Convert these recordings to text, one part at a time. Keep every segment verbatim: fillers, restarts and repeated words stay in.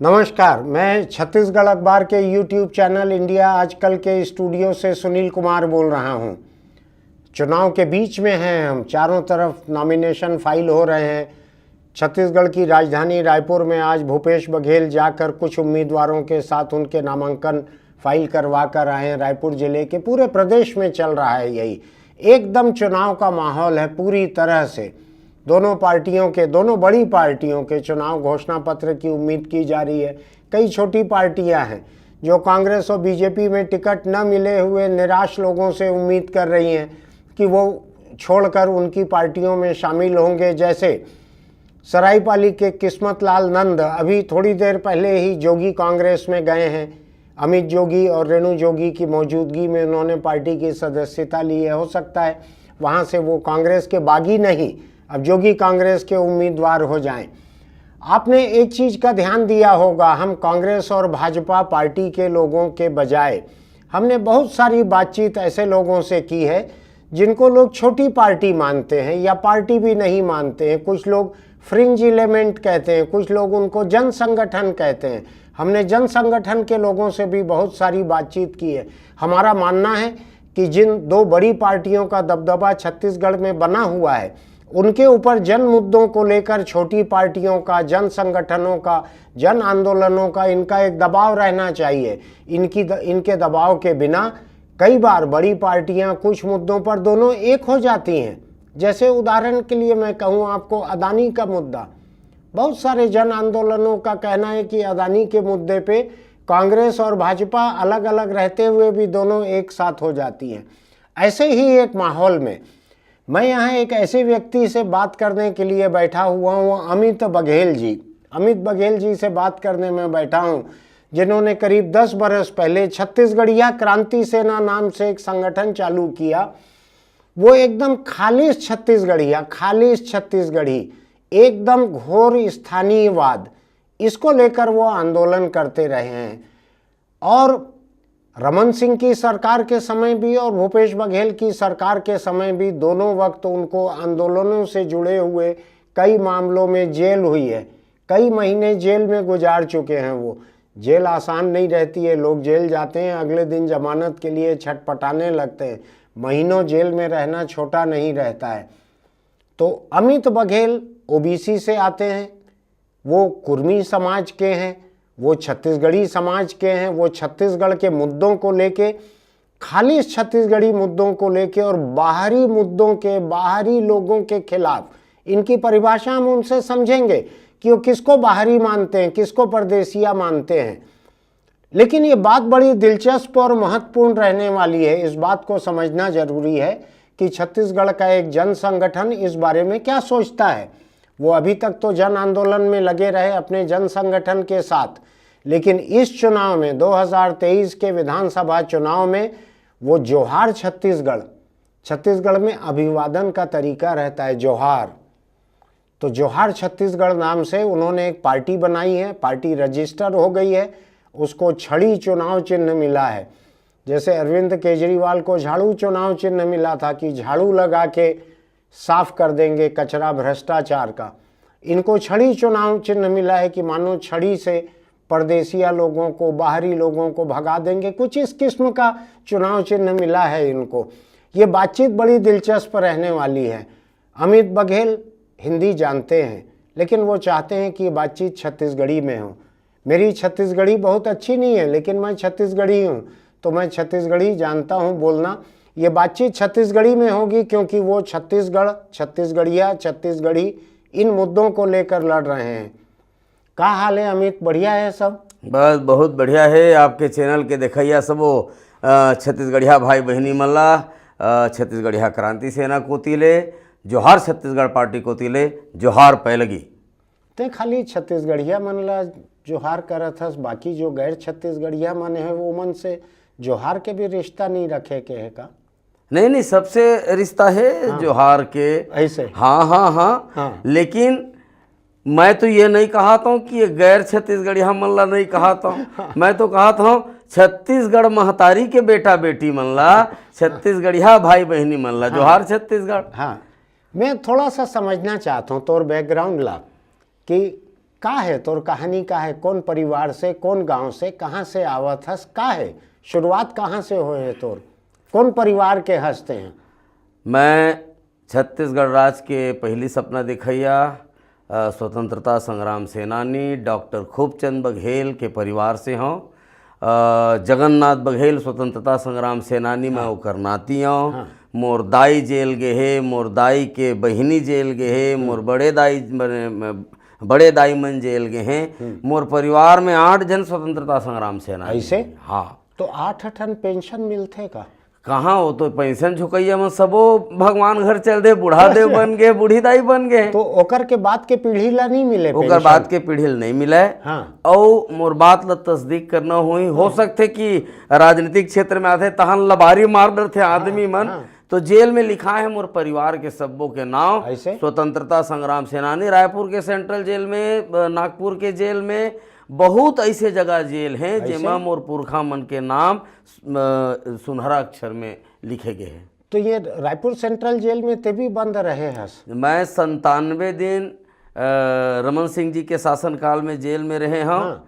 नमस्कार, मैं छत्तीसगढ़ अखबार के YouTube चैनल इंडिया आजकल के स्टूडियो से सुनील कुमार बोल रहा हूं। चुनाव के बीच में हैं हम, चारों तरफ नॉमिनेशन फाइल हो रहे हैं। छत्तीसगढ़ की राजधानी रायपुर में आज भूपेश बघेल जाकर कुछ उम्मीदवारों के साथ उनके नामांकन फाइल करवा कर आए हैं। रायपुर जिले के, पूरे प्रदेश में चल रहा है यही, एकदम चुनाव का माहौल है पूरी तरह से। दोनों पार्टियों के, दोनों बड़ी पार्टियों के चुनाव घोषणा पत्र की उम्मीद की जा रही है। कई छोटी पार्टियां हैं जो कांग्रेस और बीजेपी में टिकट न मिले हुए निराश लोगों से उम्मीद कर रही हैं कि वो छोड़कर उनकी पार्टियों में शामिल होंगे। जैसे सरायपाली के किस्मत लाल नंद अभी थोड़ी देर पहले ही जोगी कांग्रेस में गए हैं। अमित जोगी और रेणु जोगी की मौजूदगी में उन्होंने पार्टी की सदस्यता ली है। हो सकता है वहाँ से वो कांग्रेस के बागी नहीं, अब जोगी कांग्रेस के उम्मीदवार हो जाएं। आपने एक चीज़ का ध्यान दिया होगा, हम कांग्रेस और भाजपा पार्टी के लोगों के बजाय हमने बहुत सारी बातचीत ऐसे लोगों से की है जिनको लोग छोटी पार्टी मानते हैं या पार्टी भी नहीं मानते हैं। कुछ लोग फ्रिंज एलिमेंट कहते हैं, कुछ लोग उनको जन संगठन कहते हैं। हमने जन संगठन के लोगों से भी बहुत सारी बातचीत की है। हमारा मानना है कि जिन दो बड़ी पार्टियों का दबदबा छत्तीसगढ़ में बना हुआ है, उनके ऊपर जन मुद्दों को लेकर छोटी पार्टियों का, जन संगठनों का, जन आंदोलनों का, इनका एक दबाव रहना चाहिए। इनकी द, इनके दबाव के बिना कई बार बड़ी पार्टियां कुछ मुद्दों पर दोनों एक हो जाती हैं। जैसे उदाहरण के लिए मैं कहूं आपको, अदानी का मुद्दा। बहुत सारे जन आंदोलनों का कहना है कि अदानी के मुद्दे पे कांग्रेस और भाजपा अलग-अलग रहते हुए भी दोनों एक साथ हो जाती हैं। ऐसे ही एक माहौल में मैं यहाँ एक ऐसे व्यक्ति से बात करने के लिए बैठा हुआ हूँ, अमित बघेल जी। अमित बघेल जी से बात करने में बैठा हूँ, जिन्होंने करीब दस बरस पहले छत्तीसगढ़िया क्रांति सेना नाम से एक संगठन चालू किया। वो एकदम खालिस छत्तीसगढ़िया, खालिस छत्तीसगढ़ी, एकदम घोर स्थानीयवाद, इसको लेकर वो आंदोलन करते रहे हैं। और रमन सिंह की सरकार के समय भी और भूपेश बघेल की सरकार के समय भी दोनों वक्त उनको आंदोलनों से जुड़े हुए कई मामलों में जेल हुई है। कई महीने जेल में गुजार चुके हैं वो। जेल आसान नहीं रहती है, लोग जेल जाते हैं, अगले दिन जमानत के लिए छटपटाने लगते हैं। महीनों जेल में रहना छोटा नहीं रहता है। तो अमित बघेल ओबीसी से आते हैं, वो कुर्मी समाज के हैं, वो छत्तीसगढ़ी समाज के हैं, वो छत्तीसगढ़ के मुद्दों को लेके, खालिस छत्तीसगढ़ी मुद्दों को लेके और बाहरी मुद्दों के, बाहरी लोगों के खिलाफ, इनकी परिभाषा हम उनसे समझेंगे कि वो किसको बाहरी मानते हैं, किसको परदेसिया मानते हैं। लेकिन ये बात बड़ी दिलचस्प और महत्वपूर्ण रहने वाली है। इस बात को समझना जरूरी है कि छत्तीसगढ़ का एक जन संगठन इस बारे में क्या सोचता है। वो अभी तक तो जन आंदोलन में लगे रहे अपने जन संगठन के साथ, लेकिन इस चुनाव में, दो हज़ार तेईस के विधानसभा चुनाव में, वो जोहार छत्तीसगढ़, छत्तीसगढ़ में अभिवादन का तरीका रहता है जोहार, तो जोहार छत्तीसगढ़ नाम से उन्होंने एक पार्टी बनाई है, पार्टी रजिस्टर हो गई है, उसको छड़ी चुनाव चिन्ह मिला है। जैसे अरविंद केजरीवाल को झाड़ू चुनाव चिन्ह मिला था कि झाड़ू लगा के साफ कर देंगे कचरा भ्रष्टाचार का, इनको छड़ी चुनाव चिन्ह मिला है कि मानो छड़ी से परदेसिया लोगों को, बाहरी लोगों को भगा देंगे। कुछ इस किस्म का चुनाव चिन्ह मिला है इनको। ये बातचीत बड़ी दिलचस्प रहने वाली है। अमित बघेल हिंदी जानते हैं, लेकिन वो चाहते हैं कि ये बातचीत छत्तीसगढ़ी में हो। मेरी छत्तीसगढ़ी बहुत अच्छी नहीं है, लेकिन मैं छत्तीसगढ़ी हूँ, तो मैं छत्तीसगढ़ी जानता हूँ बोलना। ये बातचीत छत्तीसगढ़ी में होगी, क्योंकि वो छत्तीसगढ़, छत्तीसगढ़िया, छत्तीसगढ़ी, इन मुद्दों को लेकर लड़ रहे हैं। का हाल है अमित, बढ़िया है सब? बस, बहुत बढ़िया है। आपके चैनल के देखइया सबो, अ, छत्तीसगढ़िया भाई बहिनी मन ला, अ, छत्तीसगढ़िया क्रांति सेना कोति ले जोहार, छत्तीसगढ़ पार्टी कोति ले जोहार पैलगी। ते खाली छत्तीसगढ़िया मन ला जोहार करत हस, बाकी जो गैर छत्तीसगढ़िया मन है, वो मन से जोहार के भी रिश्ता नहीं रखे के है का? नहीं, नहीं, सबसे रिश्ता है हाँ। जोहार के। ऐसे? हाँ, हाँ, हाँ। हाँ। लेकिन मैं तो ये नहीं कहता हूँ कि ये गैर छत्तीसगढ़िया मन ला नहीं कहता हूँ। हाँ। मैं तो कहता हूँ, छत्तीसगढ़ महतारी के बेटा बेटी मन ला, हाँ। छत्तीसगढ़िया भाई बहिनी मन ला, हाँ। जोहार छत्तीसगढ़। हाँ, मैं थोड़ा सा समझना चाहता हूँ तोर बैकग्राउंड ला, कि का है तोर कहानी, का है, कौन परिवार से, कौन गांव से, कहाँ से आवत हस, का है, शुरुआत कहाँ से होए है तोर, कौन परिवार के हस तें? मैं छत्तीसगढ़ राज के पहली सपना दिखैया, अ, स्वतंत्रता संग्राम सेनानी डॉक्टर खूबचंद बघेल के परिवार से हौं। अ, जगन्नाथ बघेल स्वतंत्रता संग्राम सेनानी, मैं हाँ। ओकर नाती हौं। हाँ। मोर दाई जेल गे हे, मोर दाई के बहिनी जेल गे हे, हम्म। मोर बड़े दाई, बड़े, बड़े दाई मन जेल गे हे। हम्म। मोर परिवार में आठ झन स्वतंत्रता संग्राम सेनानी ऐसे? हे। हाँ। तो आठ ठन पेंशन मिलथे का? कहाँ, वो तो पेंशन झुकैया मन सबो भगवान घर चल दे, बूढ़ा देव बन गे, बूढ़ी दाई बन गे। तो ओकर के बाद के पीढ़ी ला नहीं मिले ओकर पेंशन? बाद के पीढ़ी ला नहीं मिले। हाँ। अउ मोर बात ला तस्दीक करना होही, हो हाँ। सकथे कि राजनीतिक क्षेत्र में आथे, तहन लबारी मार डरथे आदमी हाँ, मन। हाँ। तो जेल में लिखा है मोर परिवार के सब्बो के नाम। ऐसे? स्वतंत्रता संग्राम सेनानी रायपुर के सेंट्रल जेल में, अ, नागपुर के जेल में, बहुत ऐसे जगह जेल हैं ऐसे? जेमा मोर पुरखा मन के नाम, अ, सुनहरा अक्षर में लिखे गए हैं। तो ये रायपुर सेंट्रल जेल में ते भी बंद रहे हस? मैं संतानवे दिन, अ, रमन सिंह जी के शासनकाल में जेल में रहे हौं। हाँ।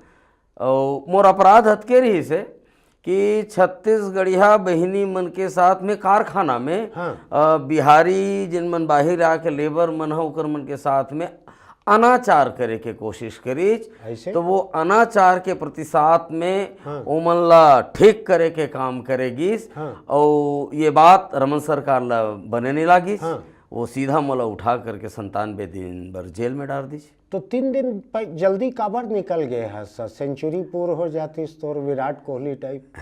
अउ मोर अपराध अतके रहिस हे कि छत्तीसगढ़िया बहिनी मन के साथ में कारखाना में, हाँ। अ, बिहारी जिन मन बाहिर आके लेबर मन ह, ओकर मन के साथ में अनाचार करे के कोशिश करिस। ऐसे? तो वो अनाचार के प्रतिसाद में हाँ। ओमन ला ठीक करे के काम करे गिस। हाँ। अउ ये बात रमन सरकार ला बने नहीं लागिस। हाँ। वो सीधा मोला उठा करके संतानवे दिन बर जेल में डाल दिस। तो तीन दिन प-, जल्दी काबर निकल गए हस? सेंचुरी पूर हो जातिस तोर, विराट कोहली टाइप।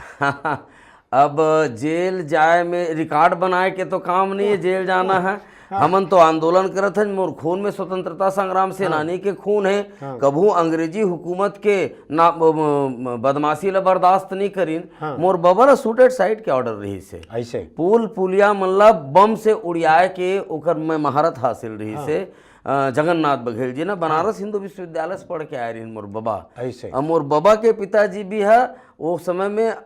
अब जेल जाए में रिकॉर्ड बनाए के तो काम नहीं है, जेल जाना है। हाँ। हमन तो आंदोलन करत हन, मोर खून में स्वतंत्रता संग्राम सेनानी हाँ। के खून है। हाँ। कभू अंग्रेजी हुकूमत के ना, ब-, ब-, बदमाशी ला बर्दाश्त नहीं करिन। हाँ। मोर बबा ला शूट एट साइट के ऑर्डर रहिस हे। ऐसे? पुल पुलिया मन ला बम से उड़ियाए के ओकर में महारत हासिल रहिस हाँ। हे। अ, जगन्नाथ बघेल जी ना बनारस हाँ। हिंदू विश्वविद्यालय से पढ़ के आए रहिन मोर बबा। ऐसे? अ, मोर बबा के पिताजी भी है वो समय में, अ,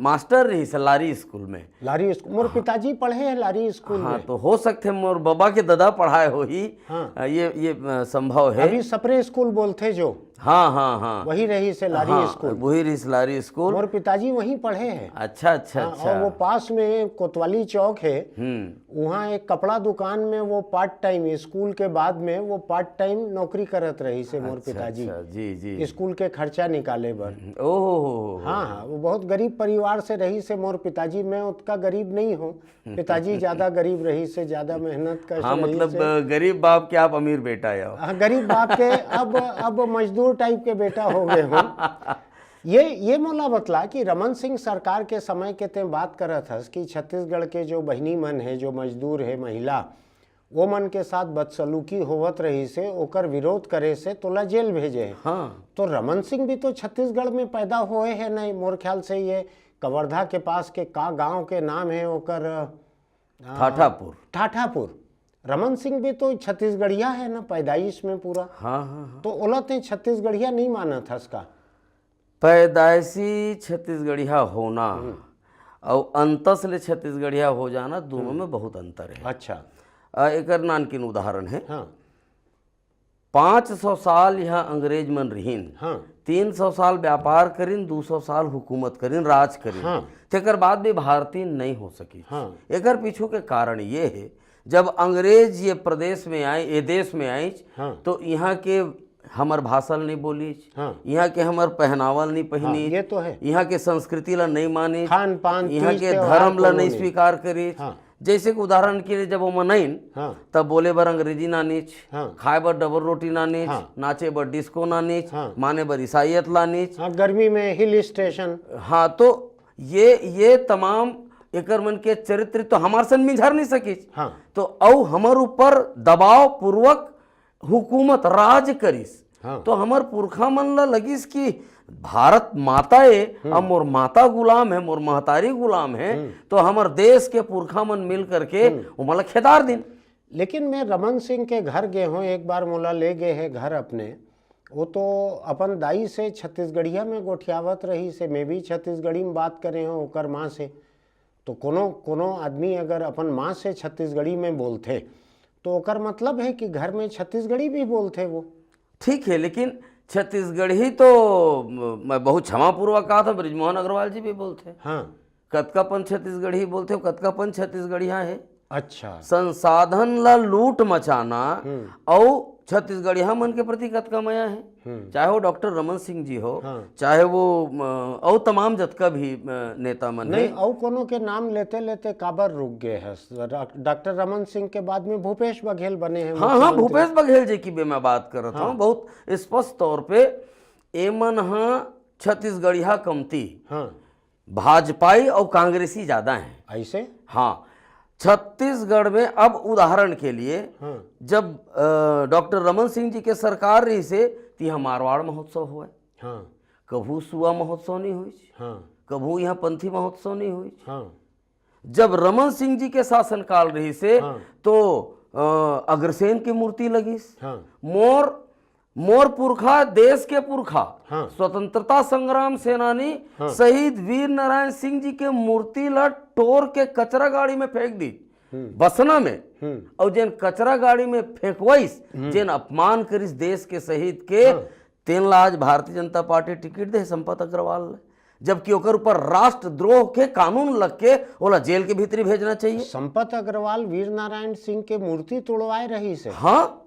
मास्टर रहिस हे लारी स्कूल में। लारी स्कूल, मोर हाँ। पिताजी पढ़े हैं लारी स्कूल हाँ, में। तो हो सकथे मोर बबा के ददा पढ़ाए होही। हाँ। अ, ये, ये, अ, संभव है। अभी सपरे स्कूल बोलथे जो। हाँ, हाँ, हाँ। वही रहिस हे लारी हाँ, स्कूल। वही रहिस लारी स्कूल। मोर पिताजी वहीं पढ़े हैं। अच्छा, अच्छा, हाँ, अच्छा। और वो पास में कोतवाली चौक है। हम्म। वहाँ एक कपड़ा दुकान में वो पार्ट टाइम, स्कूल के बाद में वो पार्ट टाइम नौकरी करत रहिस हे मोर अच्छा, पिताजी। अच्छा, जी, जी। स्कूल के खर्चा निकाले बर। हम्म, ओहो हो हो हो। हाँ, हाँ, वो बहुत गरीब परिवार से रहिस हे मोर पिताजी। मैं उतना गरीब नहीं हूँ, पिताजी ज्यादा गरीब रहिस हे, ज्यादा मेहनत कश हाँ, रहिस मतलब, हे। अ, गरीब बाप के आप अमीर बेटा हो। हाँ, गरीब बाप के अब, अब मजदूर टाइप के बेटा हो गए हो। ये, ये मोला बतला कि रमन सिंह सरकार के समय के तें बात करत हस कि छत्तीसगढ़ के जो बहिनी मन है, जो मजदूर है, महिला, वो मन के साथ बदसलूकी होवत रहिस हे, ओकर विरोध करे से तोला जेल भेजे हे। हाँ। तो रमन सिंह भी तो छत्तीसगढ़ में पैदा होए हे नहीं, मोर ख्याल से ये कवर्धा के पास के का गांव के नाम है ओकर, अ, ठाठापुर। ठाठापुर। रमन सिंह भी तो छत्तीसगढ़िया है ना पैदाइश में पूरा। हाँ, हाँ, हाँ। तो ओला तें छत्तीसगढ़िया नहीं मानत हस का? पैदाइशी छत्तीसगढ़िया होना हम्म। अउ अंतस ले छत्तीसगढ़िया हो जाना, दोनों हम्म। में बहुत अंतर है। अच्छा। अ, एकर नानकिन उदाहरण है। हाँ। पाँच सौ साल यहाँ अंग्रेज मन रहिन, हाँ। तीन सौ साल व्यापार करिन, दू सौ साल हुकूमत करिन, राज करिन। हाँ। तेकर बाद भी भारतीय नहीं हो सकी। हाँ। एकर पीछू के कारण ये है, जब अंग्रेज ये प्रदेश में आए, ये देश में आइच, हाँ। तो यहाँ के हमर भाषा ल नहीं बोलिच, हाँ। यहाँ के हमर पहनावा ल नहीं हाँ, पहिनिच, ये तो है। यहाँ के संस्कृति ला नहीं मानिच, खान पान, यहाँ तीज के त्योहार धर्म ला कोनो नहीं नहीं। स्वीकार करिच। हाँ। जैसे कि उदाहरण के लिए जब वो मनाइन, हाँ। तब बोले बर अंग्रेजी नानिच, हाँ। खाए बर डबल रोटी नानिच, हाँ। नाचे बर डिस्को नानिच, हाँ। माने बर ईसाइत लानिच। हाँ, गर्मी में हिल स्टेशन। हाँ, तो ये, ये तमाम एकर मन के चरित्र तो हमार सन मिझर नहीं सकिस। हाँ। तो अउ हमर ऊपर दबाव पूर्वक हुकूमत राज करिस। हाँ। तो हमर पुरखा मन ला लगिस कि भारत माता ए, हम्म। अब मोर माता गुलाम है, मोर महतारी गुलाम है, हम्म। तो हमर देश के पुरखा मन मिल करके हम्म। ओमन ला खेदार दिन। लेकिन मैं रमन सिंह के घर गे हों, एक बार मोला ले गे हे घर अपने, वो तो अपन दाई से छत्तीसगढ़िया में गोठियावत रहिस हे, मैं भी छत्तीसगढ़ी में बात करे हों ओकर माँ से। तो कोनो, कोनो आदमी अगर अपन माँ से छत्तीसगढ़ी में बोलथे, तो ओकर मतलब है कि घर में छत्तीसगढ़ी भी बोलथे वो। ठीक है, लेकिन छत्तीसगढ़ी तो म-, मैं बहुत क्षमापूर्वक कहा था, बृजमोहन अग्रवाल जी भी बोलते हैं। हाँ। कतका पन छत्तीसगढ़ी बोलते हो, कतका पन छत्तीसगढ़िया है। अच्छा। संसाधन ला लूट मचाना हम्म। अउ छत्तीसगढ़िया मन के प्रति कतका मया है। हम्म। चाहे वो डॉक्टर रमन सिंह जी हो, हाँ। चाहे वो, अ, अउ तमाम जतका भी, अ, नेता मन नहीं, है। अउ कोनो के नाम लेते लेते काबर रुक गए है? डॉक-, डॉक्टर रमन सिंह के बाद में भूपेश बघेल बने हैं हाँ, हाँ, मुख्यमंत्री। भूपेश बघेल जी की भी मैं बात करत हाँ। हूँ। बहुत स्पष्ट तौर पे एमन ह छत्तीसगढ़िया कमती, हाँ। भाजपाई और कांग्रेसी ज्यादा हैं। ऐसे? हाँ, छत्तीसगढ़ में अब उदाहरण के लिए, हाँ। जब, अ, डॉक्टर रमन सिंह जी के सरकार रही से, तिहा मारवाड़ महोत्सव हुआ, हाँ। कभू सुआ महोत्सव नहीं हुई, हाँ। कभू यहाँ पंथी महोत्सव नहीं हुई। हाँ। जब रमन सिंह जी के शासनकाल रही से, हाँ। तो, अ, अग्रसेन की मूर्ति लगिस। हाँ। मोर, मोर पुरखा, देश के पुरखा, हाँ। स्वतंत्रता संग्राम सेनानी, हाँ। शहीद वीर नारायण सिंह जी के मूर्ति ला टोर के कचरा गाड़ी में फेंक दी, हम्म। बसना में। हम्म। और जेन कचरा गाड़ी में फेंकवाइस, हम्म। जेन अपमान करिस देश के शहीद के, हाँ। तेन ला आज भारतीय जनता पार्टी टिकट दे संपत अग्रवाल ला, जबकि ओकर ऊपर राष्ट्रद्रोह के कानून लग के ओला जेल के भीतरी भेजना चाहिए। संपत अग्रवाल वीर नारायण सिंह के मूर्ति तोड़वाए रही से। हाँ,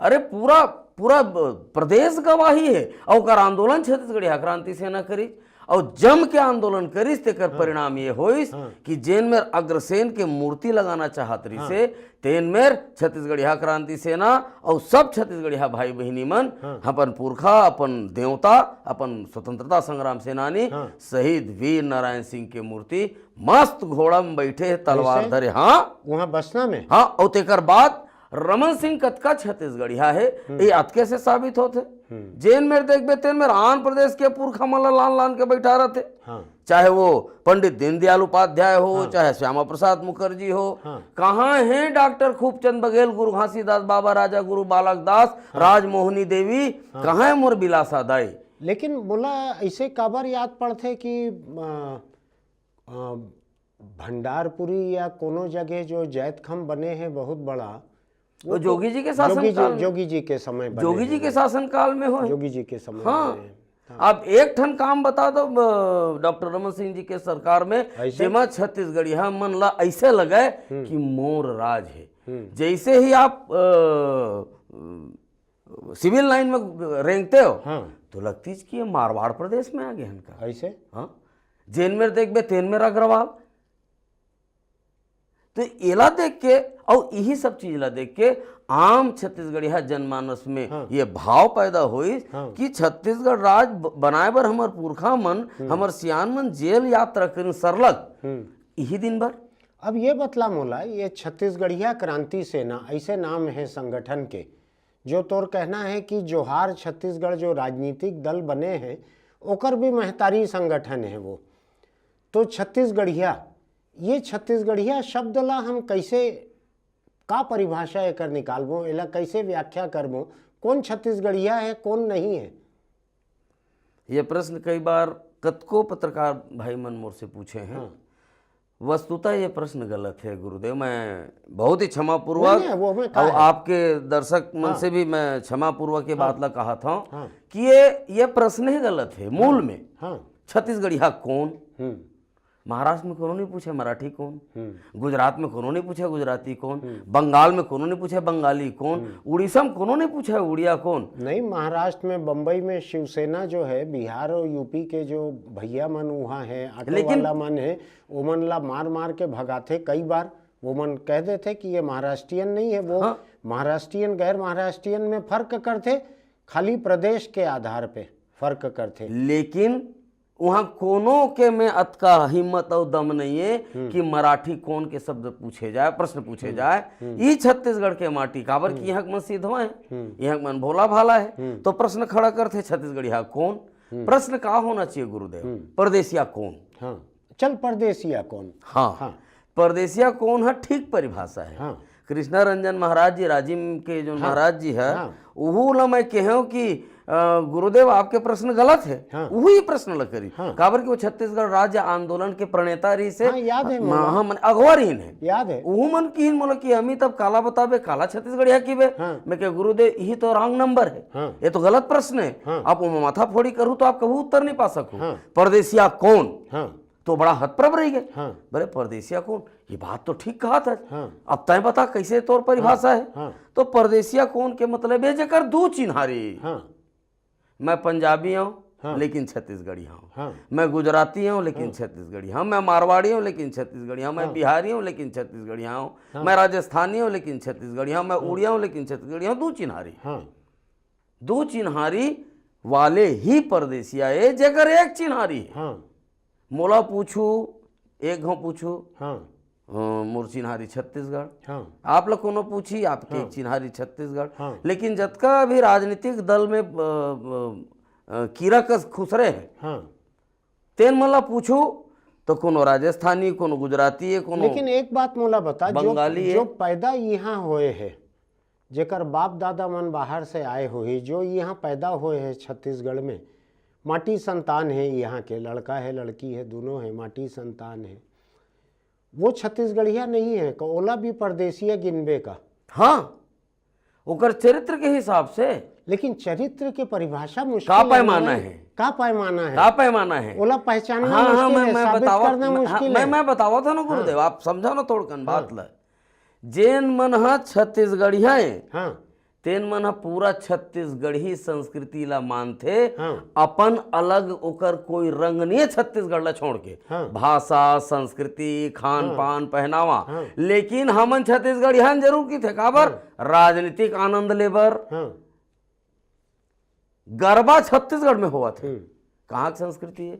अरे पूरा, पूरा ब-, प्रदेश गवाही है। और ओकर आंदोलन छत्तीसगढ़िया क्रांति सेना करिस और जम के आंदोलन करिस, तेकर हाँ। परिणाम ये होइस हाँ। कि जेन मेर अग्रसेन के मूर्ति लगाना चाहत रहिस हाँ। से, तेन मेर छत्तीसगढ़िया क्रांति सेना और सब छत्तीसगढ़िया भाई बहिनी मन हाँ। अपन पुरखा, अपन देवता, अपन स्वतंत्रता संग्राम सेनानी हाँ। शहीद वीर नारायण सिंह के मूर्ति मस्त घोड़ा में बैठे, तलवार ऐसे? धरे, हाँ। वहाँ बसना में? हाँ, और तेकर बाद रमन सिंह कतका छत्तीसगढ़िया है, हम्म। ये अतके से साबित होथे। हम्म। जेन मेर देखबे, तेन मेर आंध्र प्रदेश के पुरखा मन ला लान लान के बैठा रहथे। हाँ। चाहे वो पंडित दीनदयाल उपाध्याय हो, हाँ। चाहे श्यामा प्रसाद मुखर्जी हो, हाँ। कहाँ है डॉक्टर खूबचंद बघेल, गुरु घासीदास, बाबा राजा गुरु बालक दास, हाँ। राजमोहनी देवी, हाँ। कहाँ है मोर बिलासा दाई? लेकिन मोला ऐसे काबर याद पड़थे कि, अ, अ, भंडारपुरी या कोनो जगह जो जैतखम बने हैं बहुत बड़ा, वो वो तो जोगी जी के शासन जोगी जी, काल में। जोगी जी के समय बने जोगी जी हैं। के शासन काल में होय। जोगी जी के समय हाँ। बने हैं। हाँ। आप एक ठन काम बता दो, अ, डॉक्टर रमन सिंह जी के सरकार में, ऐसे? जेमा छत्तीसगढ़िया मन ला ऐसे लगे हम्म। कि मोर राज है। हम्म। जैसे ही आप, अ, सिविल लाइन में रेंगते हो, हाँ। तो लगतीस कि ये मारवाड़ प्रदेश में आ गए इनका। ऐसे? हाँ। जेन मेर देखबे, तेन मेर अग्रवाल। तो एला देख के, और यही सब चीज ला देख के आम छत्तीसगढ़िया जनमानस में हाँ। ये भाव पैदा होइस हाँ। कि छत्तीसगढ़ राज ब-, बनाए बर हमर पुरखा मन, हम्म। हमर सियान मन जेल यात्रा करिन सरलग, हम्म। यही दिन भर। अब ये बतला मोला, ये छत्तीसगढ़िया क्रांति सेना, ऐसे नाम है संगठन के, जो तोर कहना है कि जोहार छत्तीसगढ़ जो राजनीतिक दल बने हैं, ओकर भी महतारी संगठन है वो। तो छत्तीसगढ़िया, ये छत्तीसगढ़िया शब्द ला हम कैसे, का परिभाषा एकर निकालबो, एला कैसे व्याख्या करबो, कौन छत्तीसगढ़िया है, कौन नहीं है? ये प्रश्न कई बार कतको पत्रकार भाई मन मोर से पूछे हैं। हाँ। वस्तुतः ये प्रश्न गलत है गुरुदेव, मैं बहुत ही क्षमापूर्वक नहीं, नहीं, वो मैं कहा और है। आपके दर्शक मन हाँ। से भी मैं क्षमापूर्वक ये हाँ। बात ला कहा था हाँ। कि ये, ये प्रश्न ही गलत है मूल हाँ। में। हाँ। छत्तीसगढ़िया कौन? हम्म। महाराष्ट्र में कोनो नहीं पूछे मराठी कौन, हम्म। गुजरात में कोनो नहीं पूछे गुजराती कौन, हम्म। बंगाल में कोनो नहीं पूछे बंगाली कौन, हम्म। उड़ीसा में कोनो नहीं पूछे उड़िया कौन। नहीं, महाराष्ट्र में, बंबई में शिवसेना जो है, बिहार और यूपी के जो भैया मन वहाँ हैं, ऑटो लेकिन वाला मन है, ओमन ला मार मार के भगाथे कई बार। ओमन कह देथे कि ये महाराष्ट्रियन नहीं है, वो हाँ। महाराष्ट्रियन, गैर महाराष्ट्रियन में फर्क करथे, खाली प्रदेश के आधार पे फर्क करथे। लेकिन वहाँ कोनो के में अतका हिम्मत और दम नहीं है हम्म। कि मराठी कौन के शब्द पूछे जाए, प्रश्न पूछे हम्म। जाए। हम्म। ई छत्तीसगढ़ के माटी, काबर कि हम्म। यहाँ के मन सीधवा है, हम्म। यहाँ के मन भोला भाला है, हम्म। तो प्रश्न खड़ा करथे छत्तीसगढ़िया कौन? हम्म। प्रश्न का होना चाहिए गुरुदेव? हम्म। परदेसिया कौन? हाँ, चल परदेसिया कौन? हाँ। हाँ। परदेसिया कौन है, ठीक परिभाषा है। हाँ। कृष्णा रंजन महाराज जी, राजिम के जो हाँ। महाराज जी है, हाँ। उहू ला मैं कहेव कि अ, गुरुदेव, आपके प्रश्न गलत हे। हाँ। उही प्रश्न ल करी। हाँ। काबर कि वो छत्तीसगढ़ राज्य आंदोलन के प्रणेता रहिस हे। हाँ, याद हे मोला। हाँ, मन अगवा रहिन हे। याद हे। उहू मन किहिन मोला कि अमित अब काला बताबे, काला छत्तीसगढ़िया किबे। हाँ। मैं कहे, "गुरुदेव, इही तो wrong number हे। हाँ। ये तो गलत प्रश्न हे। हाँ। आप ओमा माथा फोड़ी करहू तो आप कभू उत्तर नहीं पा सकहू।" हाँ। परदेसिया कौन? हाँ। तो बड़ा हतप्रभ रहि गे। हाँ। बोले, "परदेसिया कौन? ये बात तो ठीक कहा था।" हाँ। अब तय बता, कैसे तोर परिभाषा हाँ। हे? हाँ। तो परदेसिया कौन के मतलब हे, जेकर दू चिन्हारी। हाँ। मैं पंजाबी हूँ, हाँ। लेकिन छत्तीसगढ़िया हूँ। हाँ। मैं गुजराती हूँ, लेकिन हाँ। छत्तीसगढ़िया हूँ। मैं मारवाड़ी हूँ, लेकिन छत्तीसगढ़िया हूँ। मैं हाँ। बिहारी हूँ, लेकिन छत्तीसगढ़िया हूँ। हाँ। मैं राजस्थानी हूँ, लेकिन छत्तीसगढ़िया हूँ। मैं हाँ। उड़िया हूँ, लेकिन छत्तीसगढ़िया हूँ। दू चिन्हारी। हाँ। दू चिन्हारी वाले ही परदेसिया ए, जेकर एक चिन्हारी हे। हाँ। मोला पूछू, एक घाव पूछू, हाँ। अ, मोर चिन्हारी छत्तीसगढ़। हाँ। आप ला कोनो पूछी, आपके हाँ। चिन्हारी छत्तीसगढ़। हाँ। लेकिन जतका भी राजनीतिक दल में, अ, अ, अ, कीरा कस खुसरे हे, हाँ। तेन मन ला पूछू, तो कोनो राजस्थानी, कोनो गुजराती हे, कोनो लेकिन एक बात मोला बता, जो, बंगाली हे। जो पैदा यहाँ होए हे, जेकर बाप दादा मन बाहर से आए होही, जो यहाँ पैदा होए हे छत्तीसगढ़ में, माटी संतान हे, यहाँ के लड़का हे, लड़की हे, दोनों हे, माटी संतान हे, वो छत्तीसगढ़िया नहीं हे, का ओला भी परदेसिया गिनबे का? हाँ, ओकर चरित्र के हिसाब से। लेकिन चरित्र के परिभाषा मुश्किल का हे पैमाना ना? हे? का पैमाना हे? का पैमाना हे? ओला पहचानना हाँ, हाँ, मुश्किल मैं, हे, मैं साबित बतावत, करना मैं, हाँ, मुश्किल मैं, हे। मैं बतावत हूँ ना गुरुदेव, हाँ। आप समझो ना थोड़कन हाँ। बात ला। जेन मन ह छत्तीसगढ़िया हे, हाँ। तेन मन ह पूरा छत्तीसगढ़ी संस्कृति ला मानथे, हाँ। अपन अलग ओकर कोई रंग नहीं हे छत्तीसगढ़ ला छोड़ के। हाँ। भाषा, संस्कृति, खान हाँ। पान, पहनावा। हाँ। लेकिन हमन छत्तीसगढ़िया जरूर किथे, काबर? हाँ। राजनीतिक आनंद लेबर। हाँ। गरबा छत्तीसगढ़ में होवत हे। हम्म। कहाँ के संस्कृति हे?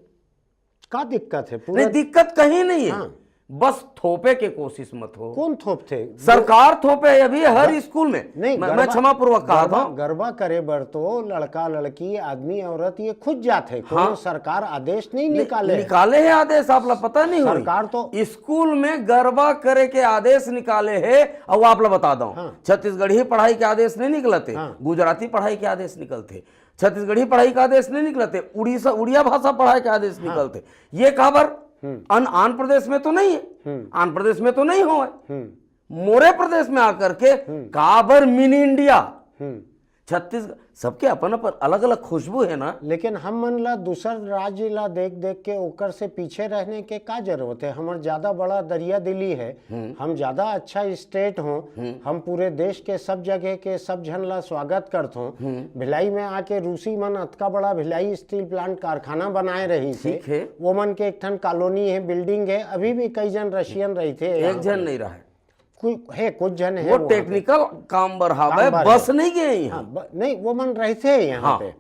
का दिक्कत हे? पूरा नहीं, दिक्कत कहीं नहीं हे। हाँ। बस थोपे के कोशिश मत हो। कौन थोपथे? सरकार थोपे अभी हर ग-, स्कूल में। नहीं, मैं, मैं गरबा, क्षमापूर्वक कहा गरबा, था। गरबा करे बर तो लड़का, लड़की, आदमी, औरत ये खुद जाथे। कोनो हाँ। सरकार आदेश नहीं नहीं, निकाले हे। निकाले हे आदेश, आप ला पता नहीं होही। सरकार तो स्कूल में गरबा करे के आदेश निकाले हे, अउ आप ला बता दो, हाँ। छत्तीसगढ़ी पढ़ाई के आदेश नहीं निकलते, हाँ। गुजराती पढ़ाई के आदेश निकलते, छत्तीसगढ़ी पढ़ाई के आदेश नहीं निकलते, उड़ीसा, उड़िया भाषा पढ़ाई के आदेश हाँ। निकलते। ये काबर? हम्म। अन-, आन प्रदेश में तो नहीं हे, हम्म। आन प्रदेश में तो नहीं होवय। हम्म। मोरे प्रदेश में आकर के हम्म। काबर मिनी इंडिया? हम्म। छत्तीसगढ़, सबके अपन अपन अलग-अलग खुशबू हे ना। लेकिन हम मन ला दूसर राज्य ला देख-देख के ओकर से पीछे रहने के का जरूरत हे? हमर ज्यादा बड़ा दरिया दिली हे, हम्म। हम ज्यादा अच्छा स्टेट हों, हम्म। हम पूरे देश के सब जगह के सब झन ला स्वागत करथों। हम्म। भिलाई में आके रूसी मन अतका बड़ा भिलाई स्टील प्लांट कारखाना बनाए रहिस हे। ठीक हे। वो मन के एक ठन कॉलोनी हे, बिल्डिंग हे, अभी भी कई झन रशियन रहिथे एक यहाँ झन पे। नहीं रहय। कुछ हे, कुछ झन हे वो वहाँ पे। टेक्निकल काम बर हावय, काम बर बस हे। नहीं गे यहाँ। हाँ, ब-, नहीं, वो मन रहिथे यहाँ हाँ। पे।